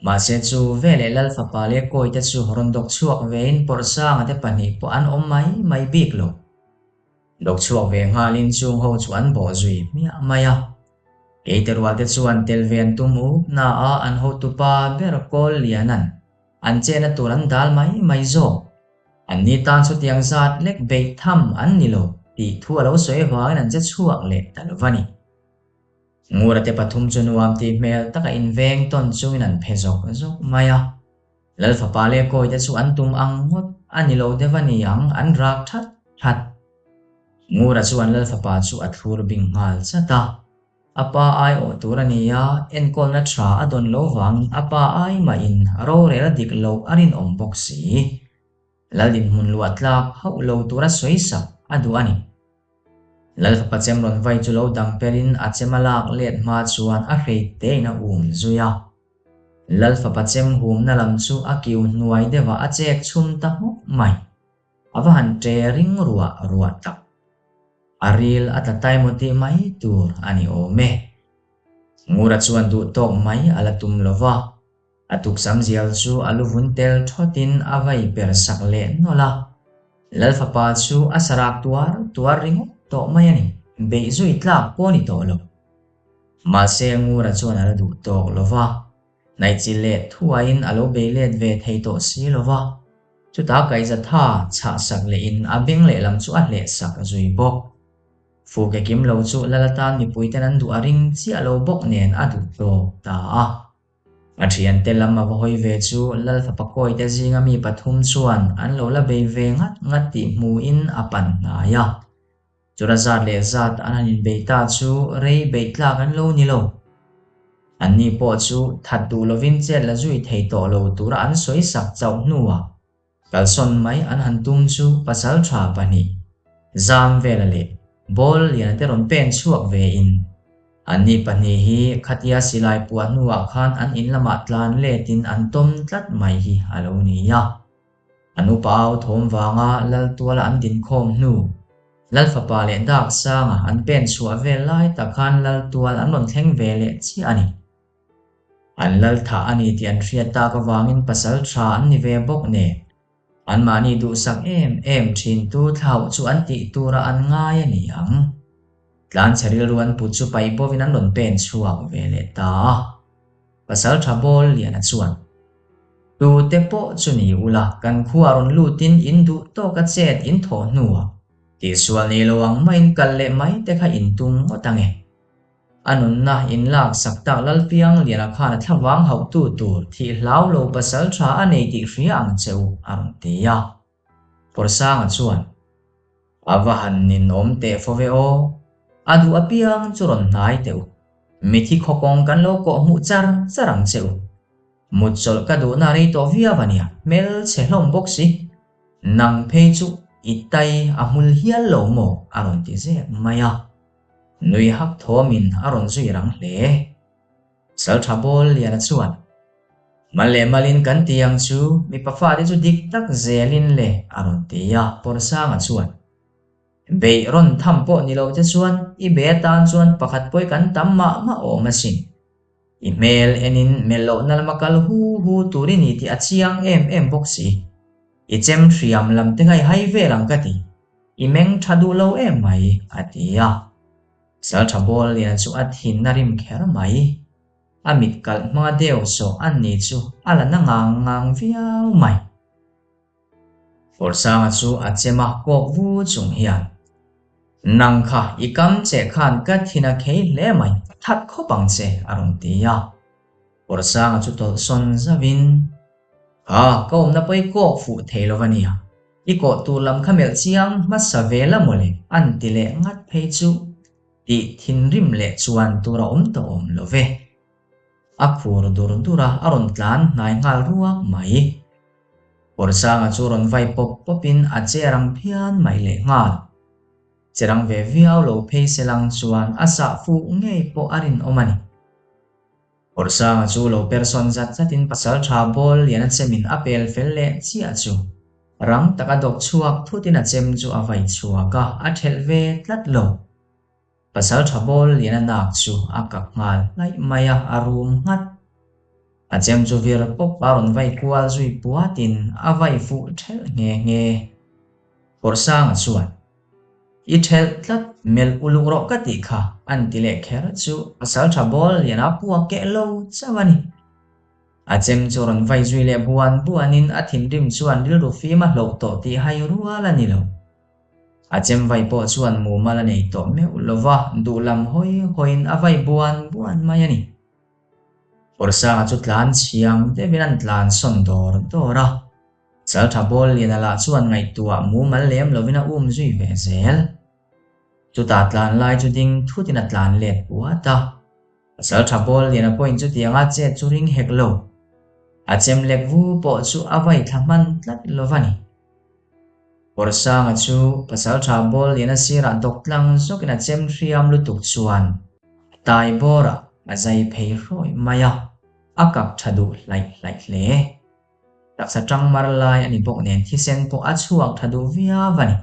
Mahse chu veleh Lal fapa leh Kawite chu rawn dawk chhuak vein Pawrhsanga te pahnih pawh an awm mai mai bik lo. Dawk chhuak ve nghalin chung ho chu an bawh zui hmiah mai a. Keite rualte chuan tel ve an tum up na a an hotupa ber Kawl Lianan an chehna tur an dal mai mai zawk. Anni tan chutiang zat lek beih tham an ni lo tih thu a lo sawi avangin an che chhuak leh ta lo va ni. Ngura te pathum chu nuam tih hmel taka inveng tawn chungin an phe zawk zawk mai a. Lal fapa leh kawi te chu an tum ang ngawt a ni lo deuh a ni ang, an rak that that. Ngura chuan Lal fapa chu a thlur bing nghal chat a. A pa ai awh tur a ni a, enkawlna tha a dawn lo vangin a pa ai mahin rorel a dik loh a rinawm bawk si. Lal dinhmun luah tlak hauh lo tura sawi sak a duh a ni. Lal fapa chem rawn vai chu lo dang perin a chem a lak let hma chuan a hrei tein a um zui a. Lal fapa chem humna lam chu a kiu hnuai deuhah a chek chhum ta hmawk mai. A va han ṭe ring ruah ruah tak. A ril a tla tai maw tih mai tur a ni awm e. Ngura chuan duh tawk mai a la tum lo va. A tuksam zial chu a lu vun tel thawtin a vai per sak leh nawlh a. Lal fapa chu a sarak tuar tuar ringawt tawh mai a ni. Beih zui tlak pawh a ni tawh lo. Mahse Ngura chuan a la duh tawk lo va. Naihchilh leh thuaiin a lo bei let ve thei tawh si lo va. Chutah kaihzatha chhah sak lehin a beng lehlam chu a hleh sak zui bawk. Fuke kim lo chu lal atan mipuiten an duh a ring chiah lo bawk nen a duh tawk ta a. A thiante lam a va hawi ve chu Lal fapa kawite zinga mi pathum chuan an lo la bei ve ngat ngat tih hmuhin a pan hnai a. Chura zat leh zat an han inbei ta chu rei beih tlak an lo ni lo. Anni pawh chu that duh lovin chet la zui thei tawh lo tura an sawi sak chauh hnuah Kalsawn mai an han tum chu pasal tha pahnih, Zam vela leh Ball liana te rawn pen chhuak ve in. Anni pahnih hi khatia silai puah hnuah khan an in lamah tlan letin an tawm tlat mai hi a lo ni a. An upa au thawm vanga lal tuala an dinkhawm hnu, Lal fapa leh dak sanga an pen chhuah vel lai tak khan lal tual an rawn thleng ve leh chiah a ni. An lal thah a ni tih an hriat tak avangin pasal tha an ni ve bawk nen. Anmahni duhsak em em thintu thlauh chu an tih tura an ngai a ni ang. Tlanchhe rilru an put chu paih bawvin an rawn pen chhuak ve leh ta a. Pasal tha bawl Liana chuan, Tute pawh chu ni ula, kan khua rawn lutin in duh tawka chet in thawh hnuah tihsual nei lo ang maiin kal leh mai te kha in tum ngawt ang e. A nunna in lak sak tak Lalpiang Liana khan a thlavang hauhtu tur thih hlau lo pasal tha a nei tih hria ang che u, a rawn ti a. Pawrsanga chuan, A va han ninawm teh fo ve aw, a duh apiang chu rawn hnai teh u, mithi khawkawng kan lo kawh hmuh char char ang che u. Mut chawlh ka duhna rei tawh viau a nia, hmelchhe hlawm bawk si. Nang phei chu i tai a hmul hial lo maw? a rawn ti zek mai a. Nui hak thawmin a rawn zui rang hle. Saltha Bawl Liana chuan, Mal leh malin kan ti ang chu, mipa fate chu dik tak zelin le a rawn ti a, Pawrsanga chuan, Beih rawn tham pawh ni lo te chuan i be atan chuan pakhat pawi kan tam mah mah awm asin. I hmel enin melh lohna lama kal hu hu tur i ni tih a chiang em em bawk si. I chem hriam lam te ngai hai vel ang ka ti. I meng tha duh lo em mai, a ti a. Saltha Bawl Lian chu a thin a rim kher mai. A mit kalh hmanga deuh sawh an ni chu a la na ngang ngang viau mai. Fawrsanga chu a chem a kawk vu chung hian, Nang kha i kam che khan ka thin a khei hle mai, that khawp ang che, a rawn ti a. Fawrsanga chu tawlh sawn zauhin, Kha, ka awmna pawi kawk fuh thei lo va nia. I kawh tur lam kha melh chiang hmasa ve la mawle, an ti leh ngat phei chu tih thinrim leh chuan tur a awm tawh awm lo ve. A khur dur dur a, a rawn tlan hnai nghal ruak mai. Kawrsanga chu rawn vai pawp pawpin a che rang phian mai leh nghal. Che rang ve viau lo phei se lang chuan a sah fuh ngei pawh a rinawm a ni. Kawrsanga chu lo per sawn zat zatin pasal tha bawl lian a chemin a pel fel leh chiah chu rang taka dawk chhuak thutin a chem chu a vai chhuak a, a thelh ve tlat lo. Pasal tha bawl lian a nak chu a kap nghal hlaih mai a, a rum nghat. A chem chu vir pawp a rawn vai kual zui puatin a vai fuh thelh nghe nghe. Kawrsanga chuan, I thelh tlat, melh uluk rawh ka tih kha, an ti leh kher chu pasal tha bawl lian a puak keh lo chauh a ni. A chem chu rawn vai zui leh buan buanin a thinrim chuan rilru fim a hloh tawh tih hai rual a ni lo. A chem vai pawh chuan mumal a nei tawh meuh lo va, duhlam hawi hawiin a vai buan buan mai a ni. Kawrsanga chu tlan chhiang deuhin an tlan sawn dawr dawr a. Chaltha bawl liana lah chuan ngaihtuah mumal lem lovin a um zui ve zel. Chutah tlan lai chu ding thutin a tlan let puat a. Pasaltha bawl liana pawhin chutianga chet chu ring hek lo. A chem lek vu pawh chu a vai thla hman tlat lo va ni. Kawrsanga chu Pasaltha bawl liana sirah dawk tlang zawkin a chem hriam lutuk chuan a tai bawrah a zai phei hrawih mai a, a kap tha duh hlaih hlaih hle. Taksa tang mar lai a ni bawk nen thisen pawh a chhuak tha duh viau a ni.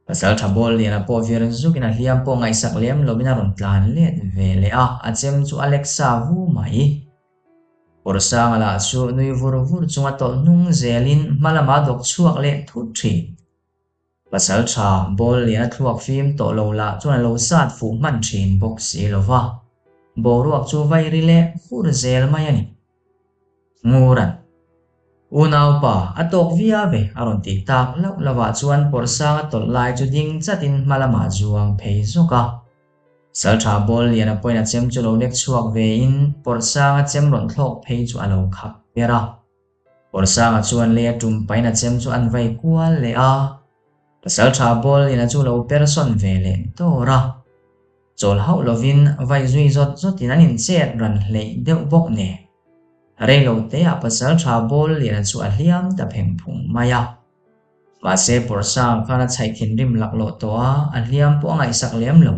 Pasaltha bawl liana pawh vir zukin a hliam pawh ngaihsak lem lovin a rawn tlan let ve leh a, a chem chu a lek sa vu mai. Kawrsanga lah chu nui vur vur chunga tawlh hnung zelin hma lama dawk chhuak leh thut thin. Pasaltha bawl liana thluak fim tawh lo lah chuan a lo sat fuh hman thin bawk si lo va, boruak chu vai ri leh vur zel mai a ni. Nguran. Unaupa, a tawk viau ve, a rawn tih tak lauh lovah chuan Pawrsanga tawlh lai chu ding chatin hma lamah zuang phei zawk a. Saltha bawl liana pawhin a chem chu lo lek chhuak vein Pawrsanga chem rawn thlawk phei chu a lo khap ber a. Pawrsanga chuan lei a tum pahin a chem chu an vai kual leh a. Pasaltha bawl liana chu lo per sawn ve leh dawr a. Chawl hauh lovin vai zui zawt zawtin an inchet ran hleih deuh bawk nen. Rei lo teah pasal tha bawl liana chu a hliam ta pheng phung mai a. Mahse Pawrsang khan a chhaih thinrim laklawh tawh a, a hliam pawh a ngaihsak lem lo.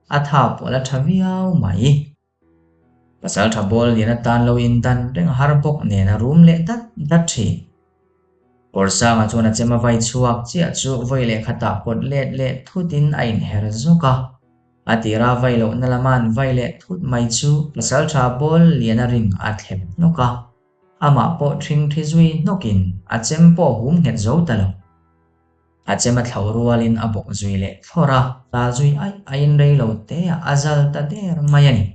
A tha pawh a la tha viau mai. Pasaltha bawl lian atan lo indan reng a har bawk nen a rum leh dat dat thin. Kawrsanga chuan a chem a vai chhuak chiah chu vawi leh khatah pawt let leh thutin a inher zawk a. A tira vai lohna lama an vai leh thut mai chu pasaltha bawl lian a ring a thlep hnawk a. Amah pawh ṭhing ṭhi zui hnawkin a chem pawh hum nghet zo ta lo. A chem a thlauh rualin a bawk zui leh thlawrh a, tal zui aih aihin rei lo te ah a zal ta der mai a ni.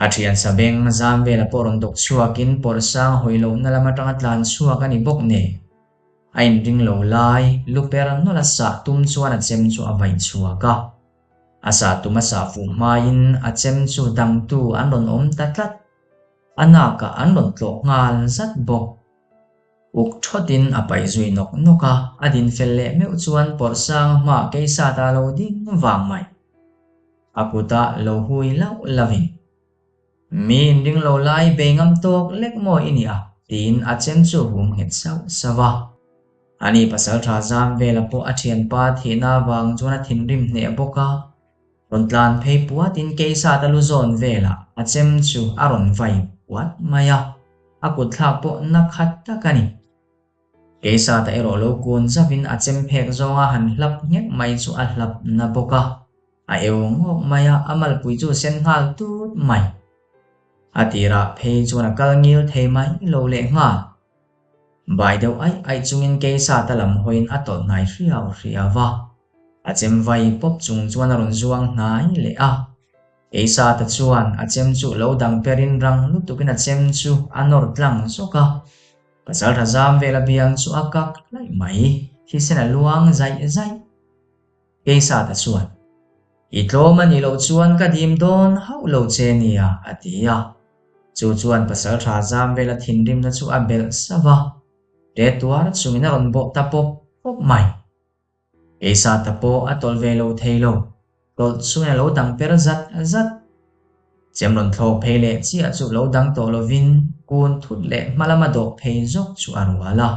A thian sabeng zam vela pawh rawn dawk chhuakin pawrh sang hawi lohna lam atanga tlan chhuak a ni bawk nen. A inring lo lai, lu per nawlh a sah tum chuan a chem chu a vaih chhuak a. A sah tum a sah fuh hmain a chem chu dangtu an rawn awm ta tlat. A nakah an rawn tlawh nghal zat bawk. Uk thawtin a paih zui nawk nawk a, a din fel leh meuh chuan pawrh sang a hmaah keisat a lo ding vang mai. A kuta lo hui lauh lauhin, Mi inring lo lai bei ngam tawk lek maw i nia? tiin a chem chu hum nghet sauh sauh a. Ani pasaltha zam vela pawh a thianpa thihna avang chuan a thinrim hneh bawk a, Rawn tlan phei puatin keisat a lu zawn velah a chem chu a rawn vai puat mai a, a kut thlak pawh na khat tak a ni. Keisata erawh lo kun zauhin a chem phek zawnga han hlap nghek mai chu a hlap na bawk a, a eu ngawk mai a, a malpui chu sen nghal tut mai. A tirah phei chuan a kal ngil thei mai lo leh nghal. Bai deuh aih aih chungin keisata lam hawiin a tawlh hnai hriau hriau a. A chem vai pawp chung chuan a rawn zuang hnai leh a. Keisata chuan a chem chu lo dang perin rang lutukin a chem chu a nawr tlang zawk a. Pasaltha zam vela biang chu a kak hlaih mai, thisen a luang zaih zaih. Keisata chuan, I tlawm a nih loh chuan ka dim dawn hauh lo che nia, a ti a. Chu chuan pasaltha zam vela thinrimna chu a belh sauh a. Ṭe tuar chungin a rawn bawh ta pawp pawp mai. Keisata pawh a tawlh ve lo thei lo, tawlh chuan a lo dang per zat zat. Chem rawn thlawk phei leh chiah chu lo dang tawh lovin kun thut leh hma lama dawh phei zawk chu a rual a.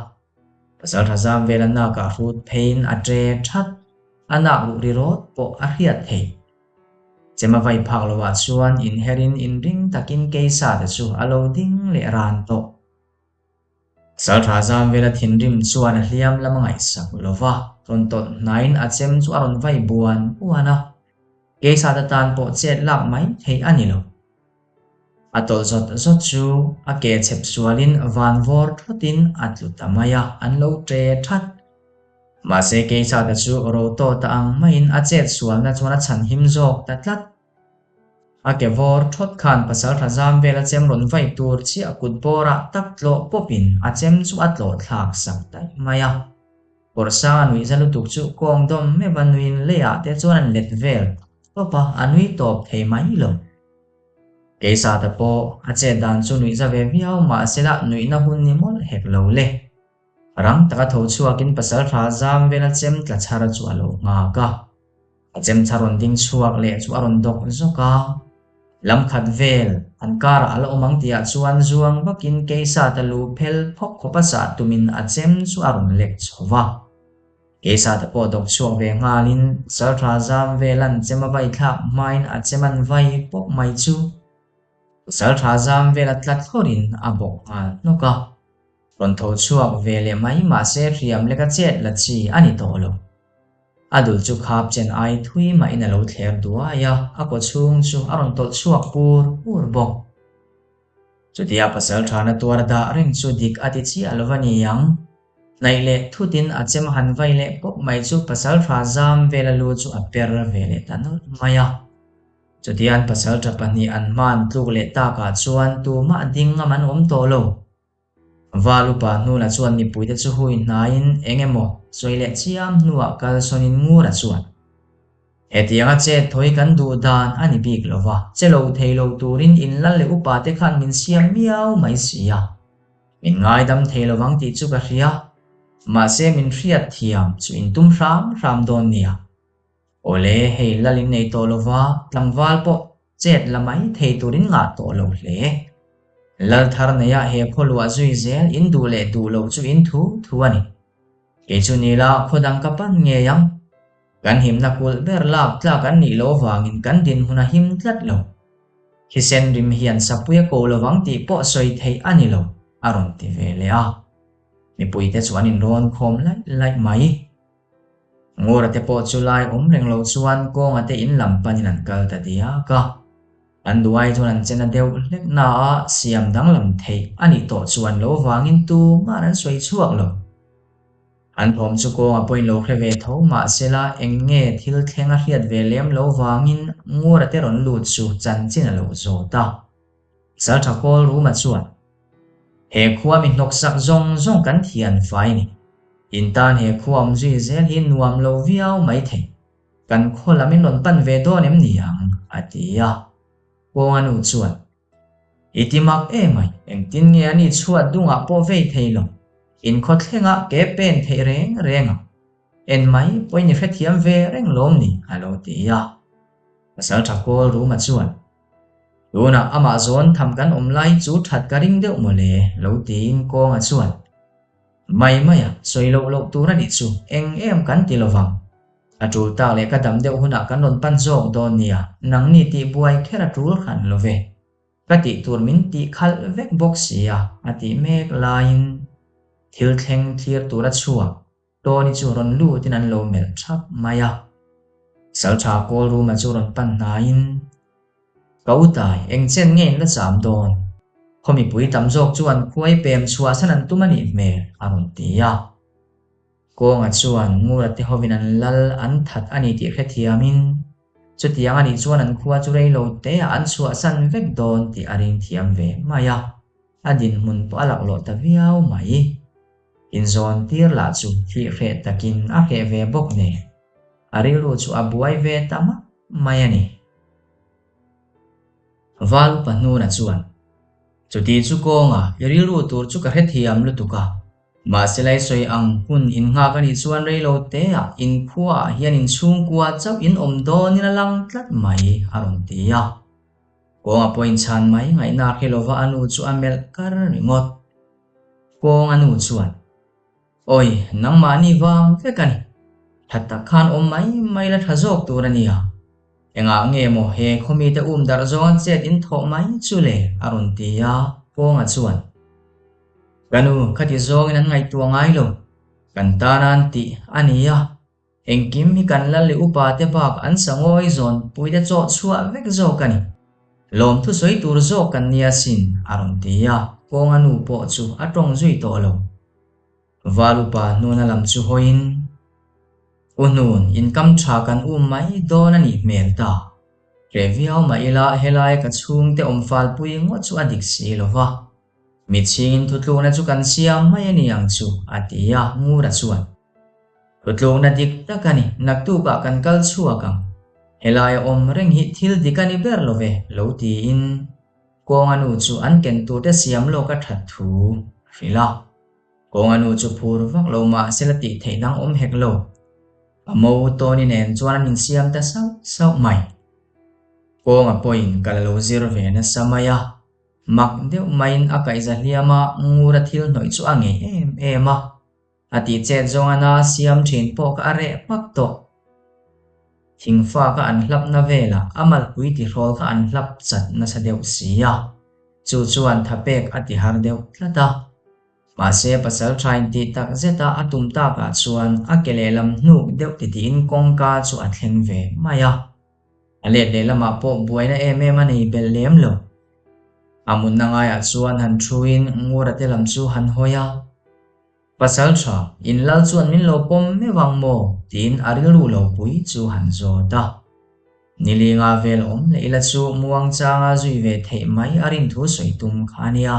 Pasaltha zam vela nakah hrut pheiin a ṭe that, a nak luh ri rawt pawh a hriat thei. Chem a vai phak lovah chuan inherin inring takin Keisata chu a lo ding leh ran tawh. Saltha zam vela thinrim chuan a hliam lam a ngaihsak lo va, rawn tawlh hnaiin a chem chu a rawn vai buan buan a. Keisat atan pawh chet lak mai theih a ni lo. A tawlh zawt zawt chu a ke chhep sualin van vawr thawtin a tlu ta mai a, an lo ṭe that. Mahse Keisata chu ro tawh ta ang maiin a chet sualna chuan a chhanhim zawk ta tlat. A ke vawr thawt khan pasaltha zam vel a chem rawn vaih tur chiah kut bawrah tak tlawh pawpin a chem chu a tlawh thlak sak daih mai a. Kawrsanga nuih za lutuk chu kawng dawm meuh a nuiin leiah te chuan an let vel tawp a, a nui tawp thei mai lo. Keisata pawh a chet dan chu nuih za ve viau mahsela nuihna hun ni mawlh hek lo le. Rang taka tho chhuakin pasaltha zam vel a chem tla chhar chu a lo nghak a. A chem thar rawn ding chhuak leh chu a rawn dawk zawk a, lam khat vel an karah a la awm ang tihah chuan zuang vakin Keisata lu phel phawk khawp a sah tumin a chem chu a rawn lek chho va. Keisata pawh dawk chhuak ve nghalin Saltha zam velan chem a vai thlak hmain a chem an vai pawp mai chu Saltha zam vela tla thlawrin a bawk nghal hnawk a. Rawn tho chhuak ve leh mai mahse hriam leka chet la chi a ni tawh lo. A dul chu khap chen ai thui mahin a lo thler duai a, a kaw chhung chu a rawn tawlh chhuak pur pur bawk. Chutia pasal thana tuar dah reng chu dik a ti chiah lo va ni ang. Hnaih leh thutin a chem han vai leh pawp mai chu pasal tha zam vela lu chu a per ve leh ta nawlh mai a. Chutian pasal tha pahnih an hman tluk leh takah chuan tumah ding ngam an awm tawh lo. Val upa hnuna chuan mipuite chu hui hnaiin eng emaw sawi leh chiam hnuah kalsawnin Ngura chuan, Hetianga chet thawi kan duh dan a ni bik lo va, che lo thei lo turin inlal leh upate khan min siam miau mai si a. Min ngaidam thei lo vang tih chu ka hria, mahse min hriat thiam chu in tum hram hram dawn nia. Awle, hei lal in nei tawh lo va, tlangval pawh chet la mai thei turin ngah tawh lo hle. Lal thar neia he khaw luah zui zel in duh leh duh loh chu in thu thu a ni. Kei chu ni la khaw dang ka pan ngei ang. Kan himna kulh ber lak tlak an nih loh avangin kan dinhmun a him tlat lo. Thisen rim hian sapui a ko lovang tih pawh sawi theih a ni lo, a rawn ti ve leh a. Mipuite chu an inrawn khawm laih laih mai. Ngura te pawh chu lai awm reng lo chuan kawnga te in lam panin an kal ta diak a. An duai chuan an chena deuh hlek naah siam danglam theih a nih tawh chuan lo vangin tumah an sawi chhuak lo. An thawm chu kawnga pawhin lo hre ve tho mahsela eng nge thil thleng a hriat ve lem lo vangin Ngura te rawn lut chu chanchin a lo zawt a. Saltha Kawl Ruma chuan, He khua mi hnawksak zawng zawng kan thian fai ni. In tan he khua awm zui zel hi nuam lo viau mai thei. Kan khaw lam in rawn pan ve dawn em ni ang? a ti a. Kawnga nu chuan, I ti mak emai, engtin nge a ni chhuat dungah pawh vei thei lo, in khaw thlengah ke pen theih reng reng ang. En mai pawhin i hrethiam ve reng lawm ni? a lo ti a. Pasal tha kawl Ruma chuan, Tunah amah zawn tham kan awm lai chu that ka ring deuh mawle, lo tiin kawnga chuan, Mai maia sawi loh loh tur a nih chu, eng em kan ti lovang. A tul tak leh ka dam deuh hunah kan rawn pan zawk dawn nia, nangni tih buai kher a tul hran lo ve. Ka tih tur min tih khalh vek bawk si a, a tih mek laiin thil thleng thlir tur a chhuak. Tony chu rawn lutin an lo melh thap mai a. Saltha kawl room-a chu rawn pan hnaiin, Ka utai, eng chen nge in la cham dawn? Khaw mipui tam zawk chuan khuai pem chhuahsan an tum a nih hmel, a rawn ti a. Kawnga chuan Ngura te hovin an lal an that a ni tih hrethiamin, chutiang a nih chuan an khua chu rei lo teah an chhuahsan vek dawn tih a ring thiam ve mai a, a dinhmun pawh a laklawh ta viau mai. Inzawn tir lah chu thih hreh takin a hreh ve bawk nen, a rilru chu a buai ve ta map mai a ni. Val upa hnuna chuan, Chuti chu kawnga i rilru tur chu ka hrethiam lutuk a, mahse lai sawi ang hun innghak a nih chuan rei lo teah inkhuaah hian inchhungkua chauh in awm dawnin a lang tlat mai, a rawn ti a. Kawnga pawh inchhan mai ngaihna a hre lova a nu chu a melh kar ringawt. Kawng a nu chuan, Awi, nangmahni vang vek a ni. Tha tak khan awm mai mai la tha zawk tur a nia. Engah nge maw he khawmite um darh zawnga chet in thawh mai chu le? a rawn ti a, Kawnga chuan, Ka nu, khati zawngin an ngaihtuah ngai lo. Kan tana an tih a nia. Engkim hi kan lal leh upa te bak an sangawi zawn pui te chawh chhuah vek zawk a ni. Lawmthu sawi tur zawk kan nia sin, a rawn ti a, kawnga nu pawh chu a tawng zui tawh lo. Val upa hnuna lam chu hawiin, U hnun, inkam tha kan um mai dawn a nih hmel ta. Hreh viau mah ila helai ka chhungte awm falpui ngawt chu a dik si lo va. Mitchhingin thutlukna chu kan siam mai a ni ang chu, a ti a, Ngura chuan. Thutlukna dik tak a ni, naktukah kan kal chhuak ang. Helaia awm reng hi thil dik a ni ber lo ve, lo tiin Kawnga nu chu an ken turte siam lawk a that thu a hrilh a. Kawnga nu chu phur vak lo mah se la tih theih dang awm hek lo. A mo Tony nen chuan an insiam ta sauh sauh mai. Kawnga pawhin ka la lo zir ve nasa mai a. Mak deuh maiin a kaihza hliam a, Ngura thil hnawih chu a ngei em em a. A tih chet zawnga na siam thin pawh kha a reh hmak tawh. Thingfa kha an hlapna velah a malpui tihrawl kha an hlap chat nasa deuh si a, chu chuan thapek a ti har deuh tlat a. Mahse pasal tha intih tak zeta a tum takah chuan a ke lehlam hnuk deuh titiin kawngka chu a thleng ve mai a. A let lehlamah pawh buaina em em a nei belh lem lo. A mutna ngaiah chuan han thuin Ngura te lam chu han hawi a. Pasal tha, in lal chuan min lo pawm meuh ang maw? tiin a rilru lo pui chu han zawt a. Nilinga vel awm leh ila chu muangchanga zui ve theih mai a rin thu sawi tum kha a nia,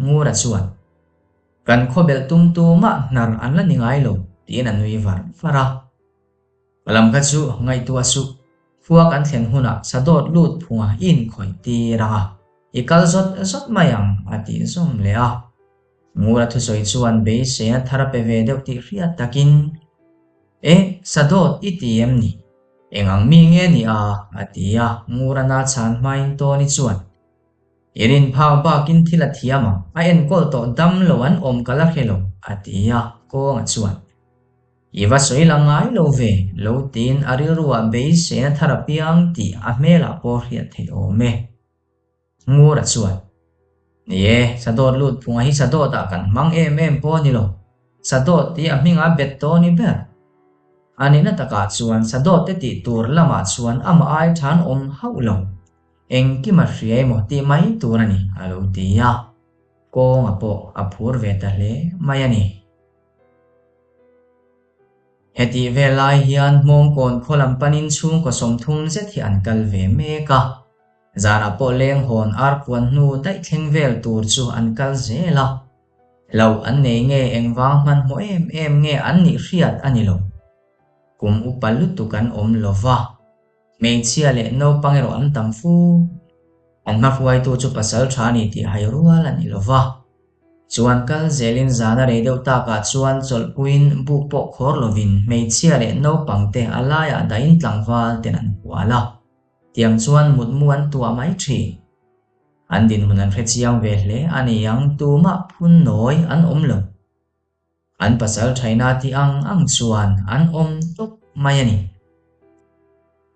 Ngura chuan. Kan khawbelh tum tumah hnar an la ni ngai lo, tiin a nui var var a. Ka lam kha chu ngaihtuah suh, khua kan thlen hunah sadawt lut phunga i inkhawih tir ang a, i kal zawt zawt mai ang, a tih zawm leh a. Ngura thusawi chuan beiseina thar a pe ve deuh tih hriat takin, E, sadawt i ti em ni? Eng ang mi nge ni a? a ti a, Ngura na chhan hmain Tony chuan, I rin phak bakin thil a thiam ang, a enkawl tawh dam lo an awm ka la hre lo, a ti a, Kawnga chuan. I va sawi lang ngai lo ve, lo tiin a rilruah beiseina thar a piang tih a hmelah pawh hriat theih awm e. Ngura chuan, Ni e, Sadawt lut phunga hi Sadawtah kan hmang em em pawh a ni lo. Sadawt tih a hmingah a bet tawh a ni ber. A nihna takah chuan Sadawt te tih tur lamah chuan amah ai tha an awm hauh lo. Engkim a hria emaw tih mai tur a ni, a lo ti a. Kawnga pawh a phur ve ta hle mai a ni. Hetih vel lai hian Hmawngkawn khaw lam panin chhungkaw 30 zet hi an kal ve mek a. Zanah pawh leng hawn ar puan hnu daih thleng vel tur chu an kal zel a. Hlauh an nei nge engvang hmanhmawh em em nge an nih hriat a ni lo. Kum upa lutuk an awm lo va. Hmeichhia leh naupang erawh an tam fu. An hmahruaitu chu pasal tha a ni tih hai rual a ni lo va. Chuan kal zelin zana rei deuh takah chuan chawlhpuiin buk pawh khawr lovin hmeichhia leh naupangte a laiah dahin tlangval ten an hual a. Tiang chuan mutmu an tuah mai thin. An dinhmun an hrechiang ve hle a ni ang, tumah phun nawi an awm lo. An pasal thaina tih ang ang chuan an awm tawp mai a ni.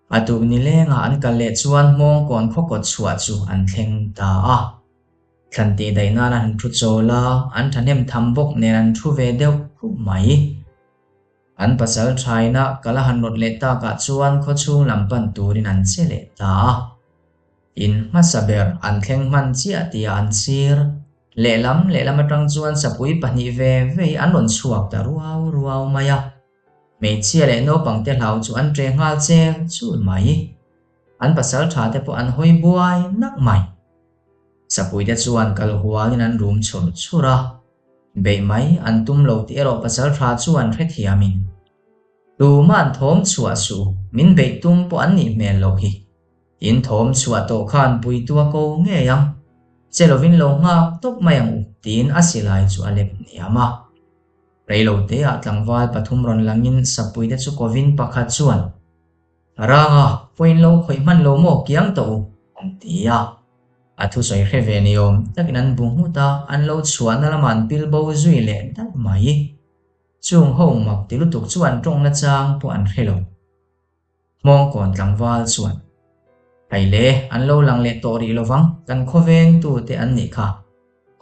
A tuk nilengah an kal leh chuan Hmawngkawn khaw kawt chhuah chu an thleng ta a. Thlan tih daih nan an han thu chawl a, an thahnem tham bawk nen an thu ve deuh khup mai. An pasal thaina kal a han rawt leh takah chuan khawchhung lam pan turin an che leh ta a. In hmasa ber an thleng hman chiah tia an sir. Lehlam lehlam atang chuan sapui pahnih ve ve hi an rawn chhuak ta ruau ruau mai a. Hmeichhia leh naupangte hlau chu an ṭe nghal chel chul mai. An pasal ṭha te pawh an hawi buai nak mai. Sapuite chuan kal hualin an rum chhur chhur a. Beih mai an tum lo tih erawh pasal ṭha chuan hrethiamin, Tuma'n thawm chhuah suh, min beih tum pawh an nih hmel loh hi. In thawm chhuah tawh khan puitu a ko ngei ang. Che lovin lo nghak tawp mai ang u, tiin a silai chu a lep hniam a. Reiloteah tlangval pathum rawn langin sapuite chu kovin pakhat chuan, Ranga, pawhin lo khawih hman lo maw kiang tawh u, an ti a. A thusawi hre ve ni awm takin an bu nghut a, an lo chhuahna lamah an pil bo zui leh daih mai. Chung ho mak ti lutuk chu an tawng nachang pawh an hre lo. Hmawngkawn tlangval chuan, Hei le, an lo lang leh tawh rih lovang, kan khawvengtute an nih kha.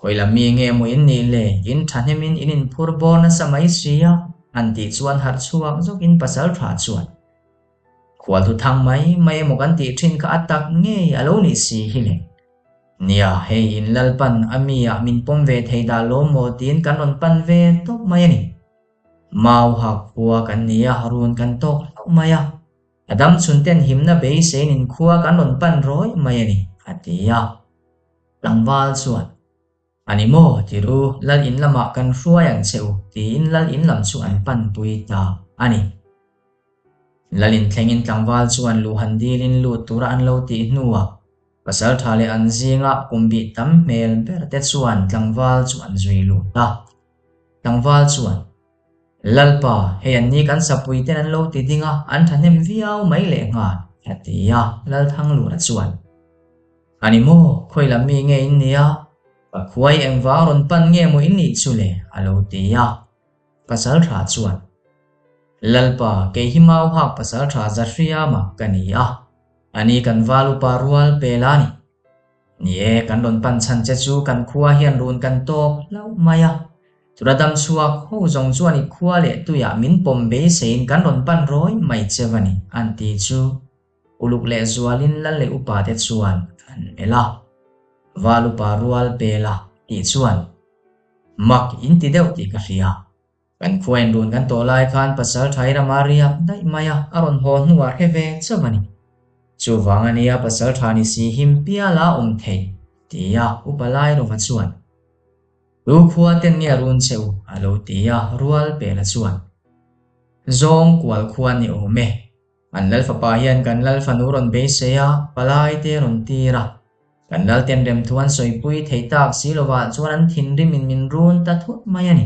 Khawi lam mi nge maw in nih le, in thahnemin in inphur bawr nasa mai si a, an tih chuan harh chhuak zawkin pasal tha chuan, Khualtu thang mai mai emaw kan tih thin kha a tak ngei a lo nih si hi le. Nia, hei in Lalpan a mi ah min pawm ve thei dah lawm maw tiin kan rawn pan ve tawp mai a ni. Mauha khua kan ni a, run kan tawk hlauh mai a. A dam chhun ten himna beiseiin in khua kan rawn pan rawih mai a ni, a ti a. Tlangval chuan, A ni maw? ti ru, Lal in lamah kan hruai ang che u, tiin Lal in lam chu an panpui ta a ni. Lal in thlengin tlangval chuan luhan dilin lut tura an lo tih hnuah Pasaltha leh an zinga kum bih tam hmel ber te chuan tlangval chu an zui lut a. Tlangval chuan, Lalpa, hei an ni kan sapui ten an lo ti ding a, an thahnem viau mai leh nghal, a ti a, Lalthanglura chuan, A ni maw, khawi lam mi nge in nia? Ka khuai engvang rawn pan nge maw in nih chu le? a lo ti a. Pasaltha chuan, Lalpa, kei hi Mauhak pasaltha Zahriama ka ni a, a ni kan val upa rual pel a ni. Ni e, kan rawn pan chhan che chu kan khua hian run kan tawk hlauh mai a. Tura dam chhuak ho zawng chuan i khua leh tuiah min pawm beiseiin kan rawn pan rawi mai che va ni, an ti chu. Uluk leh zualin lal leh upa te chuan an melh a. Val upa rual pel a tih chuan mak in ti deuh tih ka hria. Kan khuain run kan tawh lai khan pasal tha i rama riak daih mai a, a rawn haw hnuah hre ve chauh a ni. Chuvang a nia pasal tha ni si him piala awm thei, tia upa Lairova chuan, Tu khua ten nge run che u? a lo ti a, rual pela chuan, Zawng kual khua ni awm e. An lal fapa hian kan lal fanu rawn beisei a, palai te rawn tir a. Kan lal ten remthu an sawipui thei tak si lovah chuan an thinrimin min run ta thut mai a ni.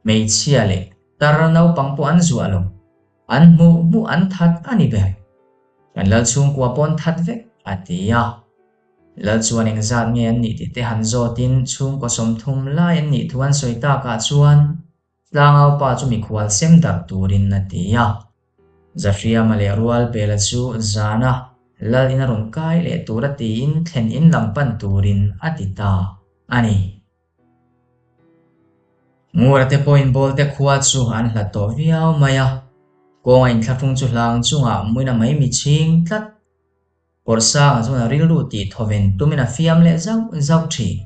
Hmeichhia leh tar naupang pawh an zuah lo. An hmuh hmuh an that a ni ber. Kan lal chhungkua pawh an that vek, a ti a. Lal chuan engzat nge an nih tih te han zawtin chhungkaw 30 lai an nih thu an sawi takah chuan. Tlangaupa chu mikhual sem darh turin a ti a. Zahriama leh Rualpela chu zana Lal in a rawn kai leh tura tiin thlen in lam pan turin a ti ta a ni. Ngura te pawhin Bawlte khua chu an hlat tawh viau mai a, kawnga inthlahrung chu hlang chungah muina mai mi chhing tlat. Kawrsanga chuan a rilru tih thawven tumin a fiam leh zauh zauh thin.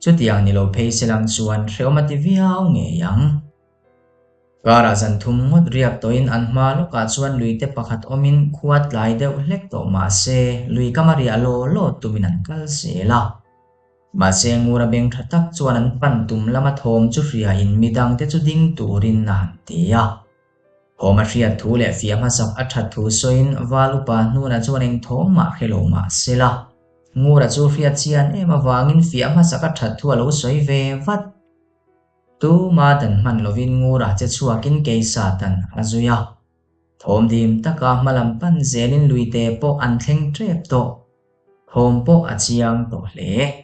Chutiang ni lo phei se lang chuan hrehawm a ti viau ngei ang. Karah zan thum ngawt riak tawhin an hma lawkah chuan luite pakhat awmin khua tlai deuh hlek tawh mah se lui kama riah law law tumin an kal zel a. Mahse Ngura beng tha tak chuan an pan tum lama thawm chu hriain midangte chu ding turin a han ti a. Thawm a hriat thu leh fiah hmasak a that thu sawiin Val upa hnunah chuan eng thawm mah hre lo mah se la. Ngura chu hriat chian em avangin fiah hmasak a that thu a lo sawi ve vat. Tuma dan hman lovin Ngura che chhuakin Keisatan a zui a. Thawm dim taka hmalam pan zelin luite pawh an thleng tep tawh. Thawm pawh a chiang tawh hle.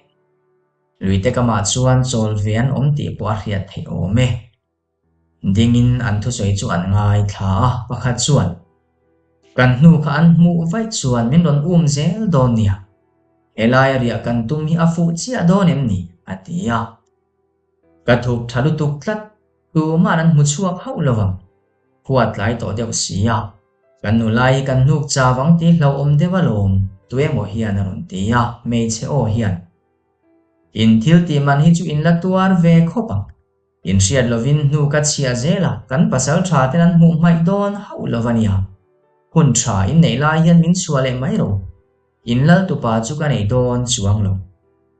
Luite kamah chuan chawl ve an awm tih pawh a hriat theih awm e. Dingin an thusawi chu an ngaithla a, pakhat chuan, Kan hnu kha an hmuh vaih chuan min rawn um zel dawn nia, helaia riah kan tum hi a fuh chiah dawn em ni? a ti a. Ka thuk tha lutuk tlat, tuma'n an hmu chhuak hauh lo vang. Khua tlai tawh deuh si a, kan nula hi kan hnuk chau ang tih hlauhawm deuh alawm, tuemaw hian a rawn ti a, hmeichhe aw hian, In thil tih man hi chu in la tuar ve khawp ang. In hriat lovin hnu ka chhiah zel a, kan pasal tha ten an hmuh hmaih dawn hauh lo a nia. Hun tha in neih lai hian min chhuah leh mai ro. In lal tupa chu ka nei dawn chuang lo.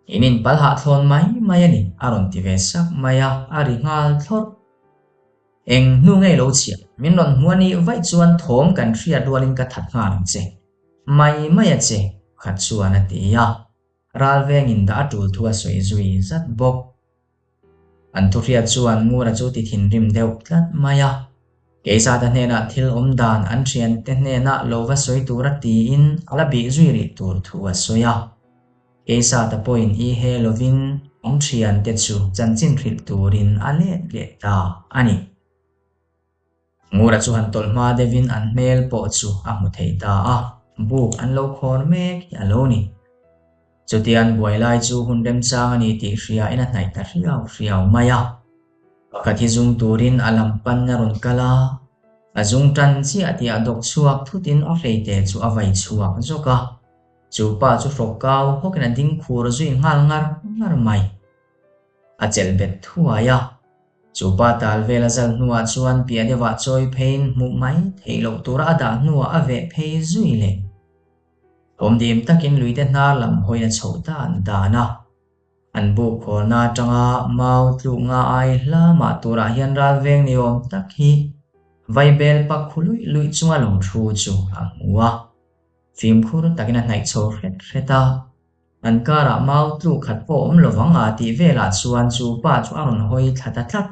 In inpal hahthlawn mai mai a ni, a rawn ti ve sak mai a, a ri nghal thlawrh. Eng hnu ngei lo chhiah, min rawn hmu a nih vaih chuan thawm kan hriat rualin ka that nghal ang che. Mai mai a che, khat chuan a ti a. Ral vengin dah a tul thu a sawi zui zat bawk. An thuhriat chuan Ngura chu ti thinrim deuh tlat mai a. Keizata hnenah thil awm dan an thiante hnenah lo va sawi tura tiin a la bih zui rih tur thu a sawi a. Keizata pawhin i he lovin an thiante chu chanchin hrilh turin a let leh ta a ni. Ngura chu han tawlh hma deuhin an hmel pawh chu a hmu thei ta a, buk an lo khawr mek hi a lo ni. Chutia an buai lai chu hun remchang a ni tih hriain a hnaih ta hriau hriau mai a. Pakhat hi zung turin a lam pan a rawn kal a, a zung tan chiah tih a dawk chhuak thutin a hleite chu a vai chhuak zawk a, chu pa chu hrawk kau hawkin a ding khur zui nghal ngar ngar mai. A chelh bet thuai a. Chu pa tal vel a zal hnuah chuan piah deuhah chawi pheiin hmuh mai theih loh tura a dah hnuah a veh phei zui leh. Thawmdim takin luite hnar lam hawiin a chhoh dan dan a. An buk khawlna atanga mau tluk nga ai hla mah turah hian ral veng ni awm tak hi vaibel pak khu luih luih chunga lo thu chu a hmu a. Fimkhur takin a hnaih chho hret hret a. An karah mau tluk khat pawh awm lo vang a tih velah chuan chu pa chu a rawn hawi thla ta tlat.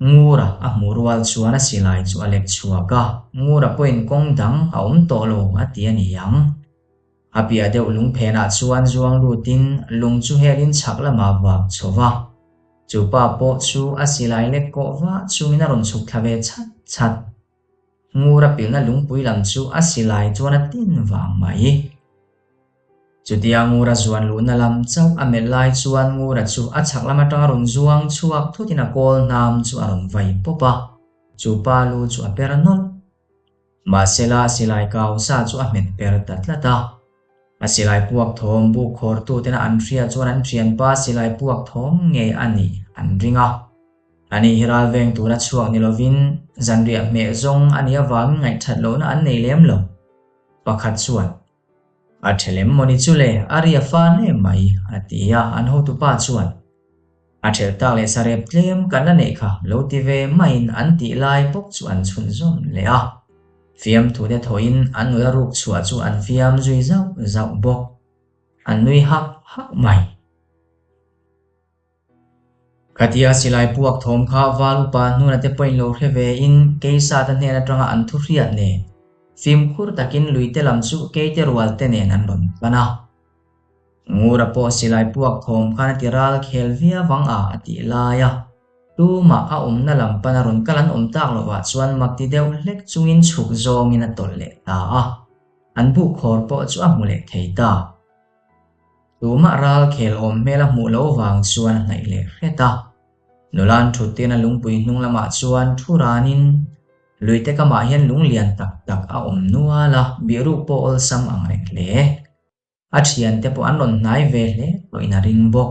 Ngura a hmuh rual chuan a silai chu a lek chhuak a, Ngura pawhin kawng dang a awm tawh lo a ti a ni ang. A piah deuh lung phenah chuan zuang lutin lung chu helin chhak lamah vak chho va. Chu pa pawh chu a silai lek kawh vah chungin a rawn chhuk thla ve chhat chhat. Ngura pilna lungpui lam chu a silai chuan a tin vang mai. Chutia Ngura zuan luhna lam chauh a melh lai chuan Ngura chu a chhak lam atanga rawn zuang chhuak thutin a kawl hnam chu a rawn vai pawp a, chu pa lu chu a per nawlh. Mahsela silai kau sa chu a hmet per ta tlat a. A silai puak thawm buk khawrtu tena an hriat chuan an thianpa silai puak thawm ngei a nih an ring a. Ani hi ral veng tura chhuak ni lovin zanriah hmeh zawng a nih avangin ngaihthat lohna an nei lem lo. Pakhat chuan, A thelem mawni chu le, a ria fan em mai, a ti a, an hotupa chuan, A thelh tak leh sarep tlem kan la neih kha, lo ti ve maiin an tih lai bawk chu an chhunzawm leh a. Fiamthute thawhin an nula ruk chhuah chu an fiam zui zauh zauh bawk. An nui hak hak mai. Khatia silai puak thawm kha val upa hnuna te pawhin lo hre ve in Keisata hnen atanga an thu hriat nen fimkhur takin luite lam chu keite rual te nen an rawn pan a. Ngura pawh silai puak thawm khan a ti ral khel viau ang a a tih lai a. Tumah a awmna lam pana rawn kal an awm tak lovah chuan mak ti deuh hlek chungin chhuk zawngin a tawlh leh ta a. An buk khawr pawh chu a hmu leh thei ta. Tumah ral khel awm hmel a hmuh loh vang chuan a hnaih leh hret a. Nula'n thut tirna lungpui hnung lamah chuan thu ranin luite kamah hian lung lian tak tak a awm nual a, bihruk pawh awlsam ang reng hle. A thiante pawh an rawn hnai ve hle tawhin a ring bawk.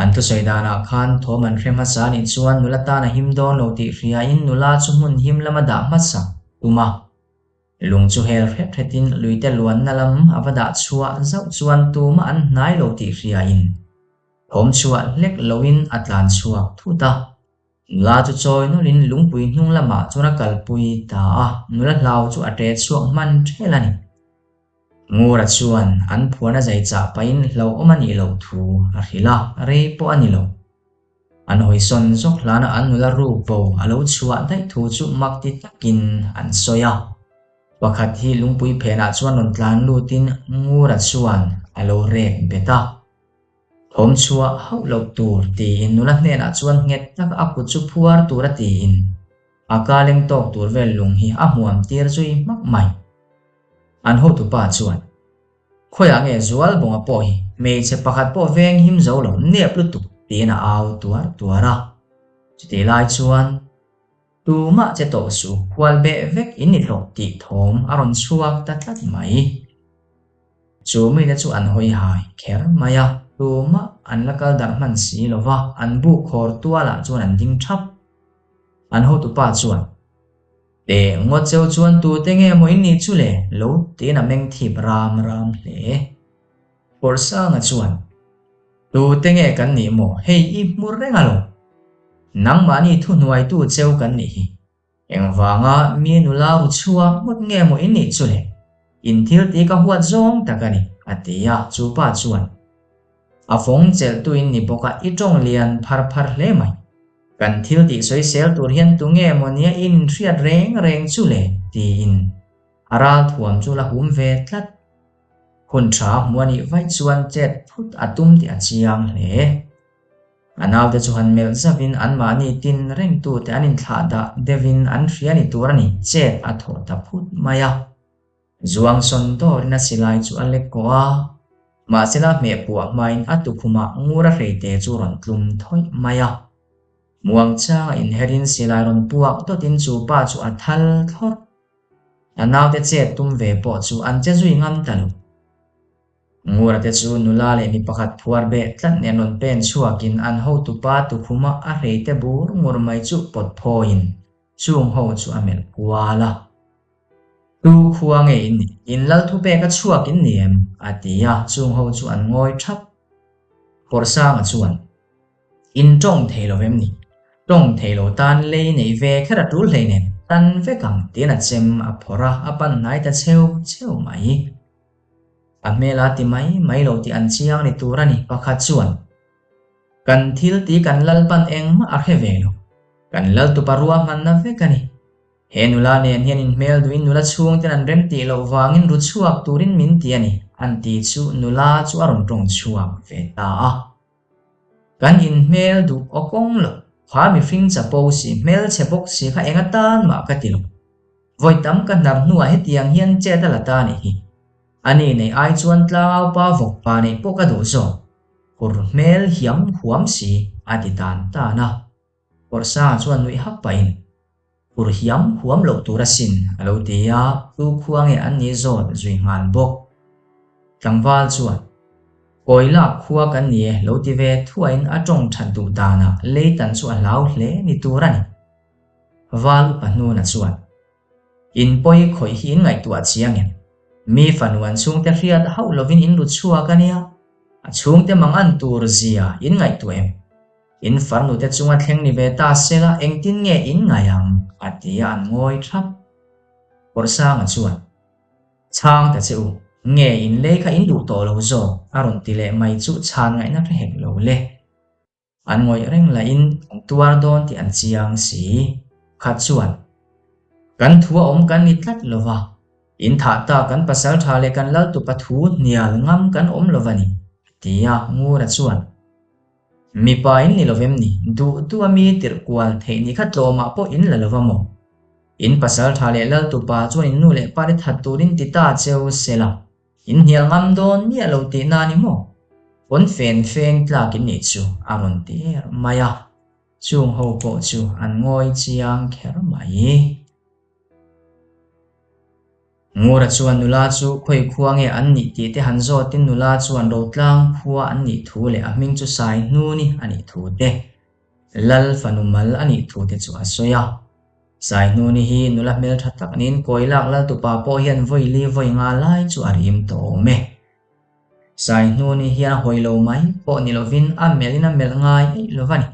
An thusawi danah khan thawm an hre hmasa anih chuan nula tan a him dawn lo tih hriain nula chu hmun him lama dah hmasa tum a. Lung chu hel hret hretin luite luanna lam a va dah chhuah zauh chuan tumah an hnai lo tih hriain thawm chhuah hlek loin a tlan chhuak thut a. Nula chu chawi nawlhin lungpui hnung lamah chuan a kalpui ta a, nula hlau chu a ṭe chhuak hman ṭhel a ni. Ngura chuan an phuan a zai chah pahin hlauhawm a nih loh thu a hrilh a, rei pawh a ni lo. An hawisawn zawk hlana an nula ruk bo a lo chhuah daih thu chu mak ti takin an sawi a. Pakhat hi lungpui phenah chuan rawn tlan lutin Ngura chuan a lo rek bet a. Thawm chhuah hauh loh tur tiin nula hnenah chuan nghet taka a kut chu phuar tur a tiin a ka leng tawk tur vel lung hi a hmuam tir zui hmak mai. An hotupa chuan, Khawiah nge Zualbawnga pawh hi hmeichhe pakhat pawh veng him zo lo nep lutuk tiin a au tuar tuar a. Chutih lai chuan, Tumah che tawh suh, hual beh vek in ni hlawh tih thawm a rawn chhuak ta tlat mai. Chu mite chu an hawi hai kher mai a, tumah an la kal darh hman si lo va, an buk khawr tualah chuan an ding thap. An hotupa chuan, Teh ngawt cheu chuan tute nge maw in nih chu le? lo tiin a meng thip ram ram hle. Pawlhsanga chuan, Tute nge kan nih maw? Hei i hmu reng a lo. Nangmahni thuhnuaitu cheu kan nih hi. Engvanga mi nula ru chhuak ngawt nge maw in nih chu le? In thil tih ka huat zawng tak a ni, a ti a, chu pa chuan, A fawng chelhtu in ni bawk a, i tawng lian phar phar hle mai. Kan thil tih sawisel tur hian tu nge maw nia in inhriat reng reng chu le? tiin a ral thuam chu la hum ve tlat. Hun tha hmu a nih vaih chuan chet phut a tum tih a chiang hle. A naute chu han melh zauhin anmahni tin rengtute an inthlah dah deuhin an hria ni tur a ni, chet a thawh ta phut mai a. Zuang sawn dawrin a silai chu a lek kawh a, mahsela hmeh puah hmain a tukhumah ngur a hreite chu rawn tlum thawih mai a. Muangchanga inherin silai rawn puak dawtin chu pa chu a thal thlawrh. A naute chet tum ve pawh chu an che zui ngam ta lo. Ngura te chu nula leh mi pakhat phuar beh tlat nen rawn pen chhuakin an hotupa tukhuma a hreite bur ngur mai chu pawt phawiin chung ho chu a melh kual a. Tu khua nge in nih? In lal thupek a chhuak in ni em? a ti a, chung ho chu an ngawi thap. Pawrhsanga chuan, In tawng thei lo em ni? Tawng thei lo tan lei nei ve kher a tul hleinem, tan vek ang tiin a chem a phawrh a, a pan hnai ta cheu cheu mai. A hmel a ti mai mai lo tih an chiang ni tur a ni, pakhat chuan, Kan thil ti kan Lalpan engmah a hre ve lo, kan Laltupa ruahmanna vek a ni. He nula nen hian inhmel duhin nula chhungten an rem tih loh vangin ru chhuak turin min ti a ni, an ti chu nula chu a rawn tawng chhuak ve ta a. Kan inhmel duh aw kawng lo, kha mihring chapo si, hmelchhe bawk si kha eng atan mah ka ti lo. Vawi tam ka hnar hnuah hetiang hian chet a la ta a nih hi. Ani nei ai chuan tlangaupa vawkpa neih pawh ka duh zawk. Hur hmel hiam huam si a ti tan tan a. Pawrhsanga chuan nuih hak pahin, Hur hiam huam loh tur asin a lo ti a, tu khua nge an nih zawt zui nghal bawk. Tlangval chuan, Kawi lak khua kan ni e lo ti ve thuain a tawng that duh danah leitan chu a hlau hle ni tur a ni. Val upa hnuna chuan, In pawi khawih hi in ngaihtuah chiang em? Mi fanu an chhungte hriat hauh lovin in lut chhuak a nia, a chhungte mang an tur zia in ngaihtuah em? In farnute chunga thleng ni ve ta sela engtin nge in ngaih ang? a ti a, an ngawi thap. Pawrhsanga chuan, Chhang ta che u, nge in lei kha in duh tawh lo zawk? a rawn ti leh mai chu chhan ngaihna hre hek lo le. An ngawih reng lahin an tuar dawn tih an chiang si. Khat chuan, Kan thu a awm kan ni tlat lo va, in thah ta kan pasal tha leh kan lal tupa thu hnial ngam kan awm lo va ni, a ti a, Ngura chuan. Mipa in ni lovem ni, duh duh a mi tirh kual theih ni kha tlawmah pawh in la lova maw? In pasal tha leh lal tupa chuan in nu leh pa te that turin ti ta cheu se la, in hnial ngam dawn miah lo tihna a ni maw? Pawn fen feng tlak in nih chu a rawn ti er mai a, chung ho pawh chu an ngawi chiang kher mai. Ngura chuan nula chu khawi khua nge an nih tih te han zawtin nula chuan Rotlang khua an nih thu leh a hming chu Sai Hnuni a nih thu te, Lal fanu mal a nih thu te chu a sawi a. Sai Hnuni hi nula hmeltha tak niin Kawilak Lal tupa pawh hian vawi li vawi nga lai chu a rim tawh awm e. Sai Hnuni hian a hawi lo mai pawh ni lovin a melhin a melh ngai eih lo va ni.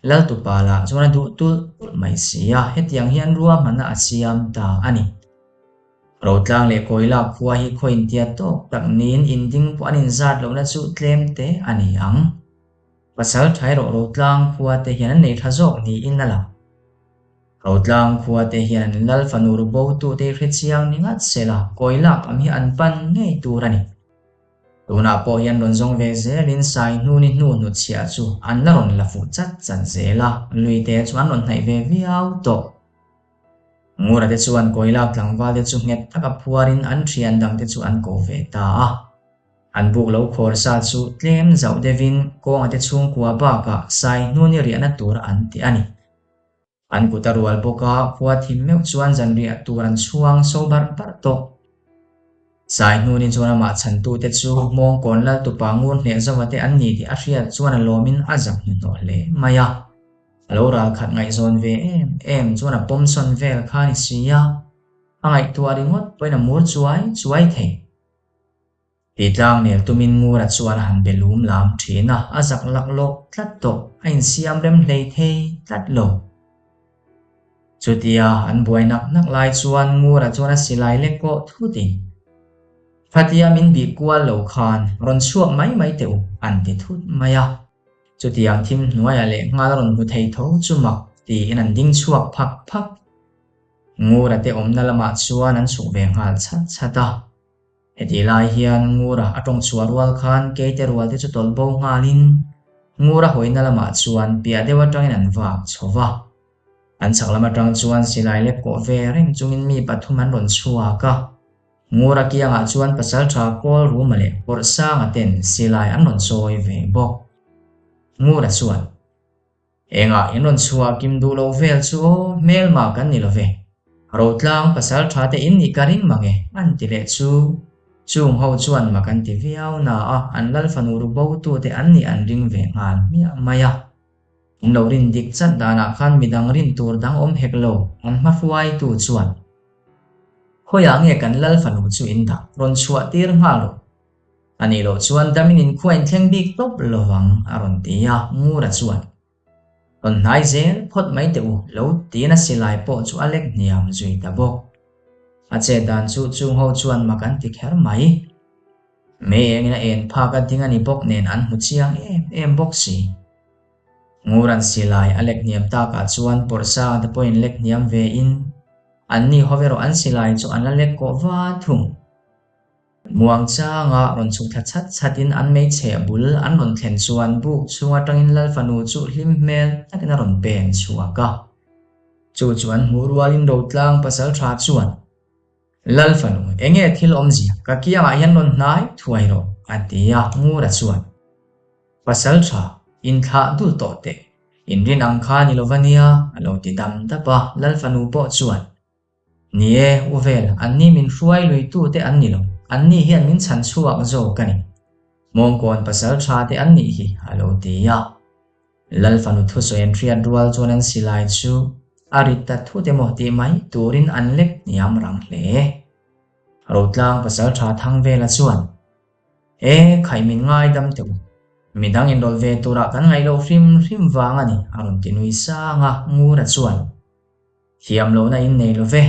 Laltupa lah chuan a duh tulh tulh mai si a, hetiang hian ruahmanna a siam ta a ni. Rotlang leh Kawilak khua hi khaw intia tawk tak niin inding pawh an inzat lohna chu tlem te a ni ang. Pasal tha erawh Rotlang khua te hian an nei tha zawk niin a lang. Rotlang khua te hian Lal fanu rubotute hi hrechiang ni ngat sela Kawilak lam hi an pan ngei tur a ni. Tunah pawh hian rawn zawng ve zelin sai hnuni hnu hnutchhiah chu an la rawn la fuh chat chat zel a, luite chu an rawn hnaih ve viau tawh. Ngura te chuan Kawilak tlangval te chu nghet taka phuarin an thian dang te chu an ko ve ta a. An buk lo khawr sa chu tlem zauh deuhin kawnga te chhungkua bakah sai hnuni riahna tur an ti a ni. An kut a rual bawk a, khua thim meuh chuan zanriah tur an chhuang so barh barh tawh. Sai hnuni chuan amah chhantute chu Hmawngkawn lal tupa ngur hneh zova te an ni tih a hriat chuan a lawmin a zak hnuhnawh hle mai a. A lo ral khat ngaihzawn ve em em chuan a pawmsawn vel kha a ni si a, a ngaihtuah ringawt pawhin a mur chuai chuai thei. Titlang nel tumin Ngura chuan a han be lum lam thin a, a zak laklawk tlat tawh, a insiam rem hlei thei tlat lo. Chutia an buai nak nak lai chuan Ngura chuan a silai lek kawh thutin, Khatia min bih kual lo khan rawn chhuak mai mai teh u, an ti thut mai a. Chutiang thim hnuaiah leh nghal a rawn hmu thei tho chu mak tiin an ding chhuak phak phak. Ngura te awmna lamah chuan an chhuk ve nghal chhat chhat a. Hetih lai hian Ngura a tawng chhuah rual khan Keite rual te chu tawlh bo nghalin Ngura hawina lamah chuan piah deuh atangin an vak chho va. An chhak lam atang chuan silai lek kawh ve reng chungin mi pathum an rawn chhuak a. Ngura kiangah chuan pasaltha Kawl Ruma leh Pawrhsanga ten silai an rawn chawi ve bawk. Ngura chuan. Engah in rawn chhuah kim duh loh vel chu aw, hmelma kan ni lo ve. Rotlang pasal tha te in nih ka ring mang e, an ti leh chu. Chung ho chuan mak an ti viau na a, an lal fanu ru bo tu te an nih an ring ve nghal hmiah mai a. An lo rin dik chat danah khan midang rin tur dang awm hek lo, an hma hruaitu chuan. Khawiah nge kan lal fanu chu in dah, rawn chhuah tir nghal rawh. A nih loh chuan damin inkhua inthleng bik tawp lovang a rawn ti a, Ngura chuan, Rawn hnai zel phawt mai teh u, lo tiin a silai pawh chu a lek hniam zui ta bawk. A chet dan chu chung ho chuan mak an ti kher mai. Mei engin a en phak a ding a ni bawk nen an hmu chiang em em bawk si. Ngura'n silai a lek hniam takah chuan Pawrhsanga te pawhin lek hniam ve in, anni ho erawh an silai chu an la lek kawh va thung. Muangchanga rawn chhuk thla chhat chhatin an hmeichhe bul an rawn thlen chuan buk chhung atangin Lal fanu chu hlim hmel takin a rawn pen chhuak a. Chu chu an hmuh rualin Rotlang pasal tha chuan, Lal fanu, enge thil awmzia, ka kiangah hian rawn hnai thuai rawh, a ti a, Ngura chuan, Pasal tha, inthlah dul tawh teh, inrin ang kha ni lova nia, a lo ti dam dap a, Lal fanu pawh chuan, Ni e, U Vel, anni min hruai luitute an ni lo, anni hian min chhan chhuak zawk a ni. Mawngkawn pasal tha te an nih hi, a lo ti a. Lal fanu thusawi an hriat rual chuan an silai chu a rit ta thut emaw tih mai turin an lek hniam rang hle. Rotlang pasal tha Thangvela chuan, E, khaih min ngaidam teh u. Midang inrawlh ve turah kan ngaih loh hrim hrim vang a ni, a rawn ti nui sang a, Ngura chuan, Thiam lohna in nei lo ve.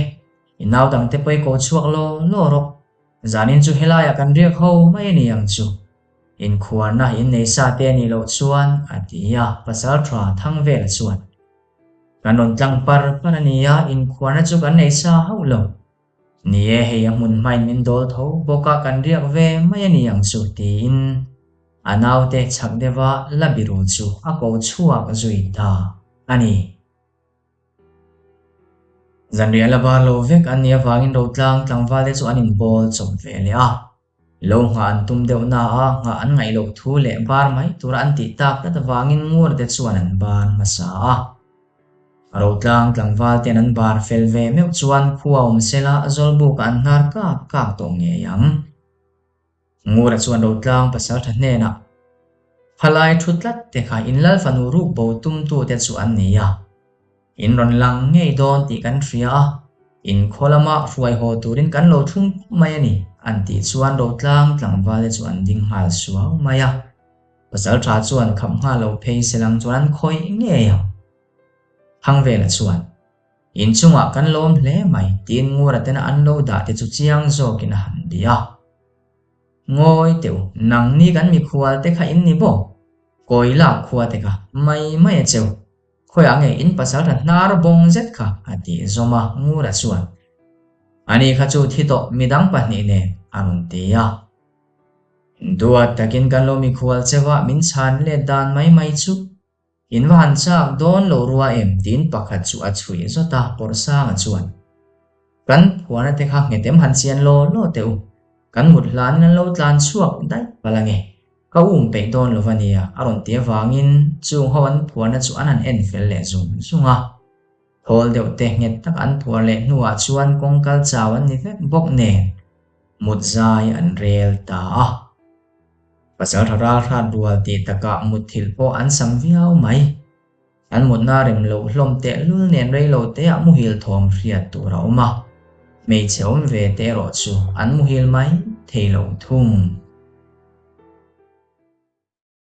I nau dangte pawh i ko chhuak law law rawh. Zanin chu helaiah kan riak ho mai a ni ang chu. Inkhuarna in nei sa te a nih loh chuan, a ti a, pasal tha Thangvela chuan. Kan rawn tlang par par a ni a, inkhuarna chu kan nei sa hauh lo. Ni e, hei a hmun hmain min dawl tho bawk a, kan riak ve mai a ni ang chu, tiin. A naute chhak deuha la biru chu a ko chhuak zui ta a ni. Zanriah la bar lo vek an nih avangin Rotlang tlangvalte chu an inbawl chawp ve leh a. Lo nghah an tum deuh na a, nghah an ngaih loh thu leh bar mai tura an tih tak tlat avangin Ngurte chuan an bar hmasa a. Rotlang tlangval ten an bar fel ve meuh chuan khua awm sela Zawlbukah an hnar kak kak tawh ngei ang. Ngura chuan Rotlang pasaltha hnenah, Phalai thu tlat te kha in lal fanu ruk bo tumtute chu an ni a. In rawn lang ngei dawn tih kan hria a, in khaw lama hruai haw turin kan lo thlung pawh mai a ni, an tih chuan Rotlang tlangvalte chu an ding nghal suau mai a. Pasaltha chuan khap nghal lo phei se lang chuan an khawih ngei ang. Thangvela chuan, In chungah kan lawm hle mai, tiin Ngura tena an lo dah te chu chiang zawkin a han bih a. Ngawi teh u, nangni kan mikhual te kha in ni bawk. Kawi lak khua te kha mai mai a cheu. Khawiah nge in pasal tha hnar bawng zet kha a tih zawm a, Ngura chuan, Ani kha chu thi tawh midang pahnih nen a rawn ti a. Duat takin kan lo mikhual cheu a, min chhan let dan mai mai chu in va han chak dawn lo rua em tiin pakhat chu a chhuih zawt a, Pawrhsanga chuan, Kan phuana te kha nghet em han chian law law teh u, kan mut hlanin an lo tlan chhuak daih palh ange. Ka um peih dawn lo va nia, a rawn ti avangin chung ho an phuarna chu an han en fel leh zung zung a. Thawl deuh te nghet tak an phuar leh hnuah chuan kawng kal chau an ni vek bawk nen mut zai an rel ta a. Pasaltha ral hrat rual tih takah mutthilh pawh an sam viau mai. An mutna rem loh hlawm tehlul nen rei lo teah muhil thawm hriat tur a awm a, hmeichhe awm ve te erawh chu an muhil mai thei lo thung.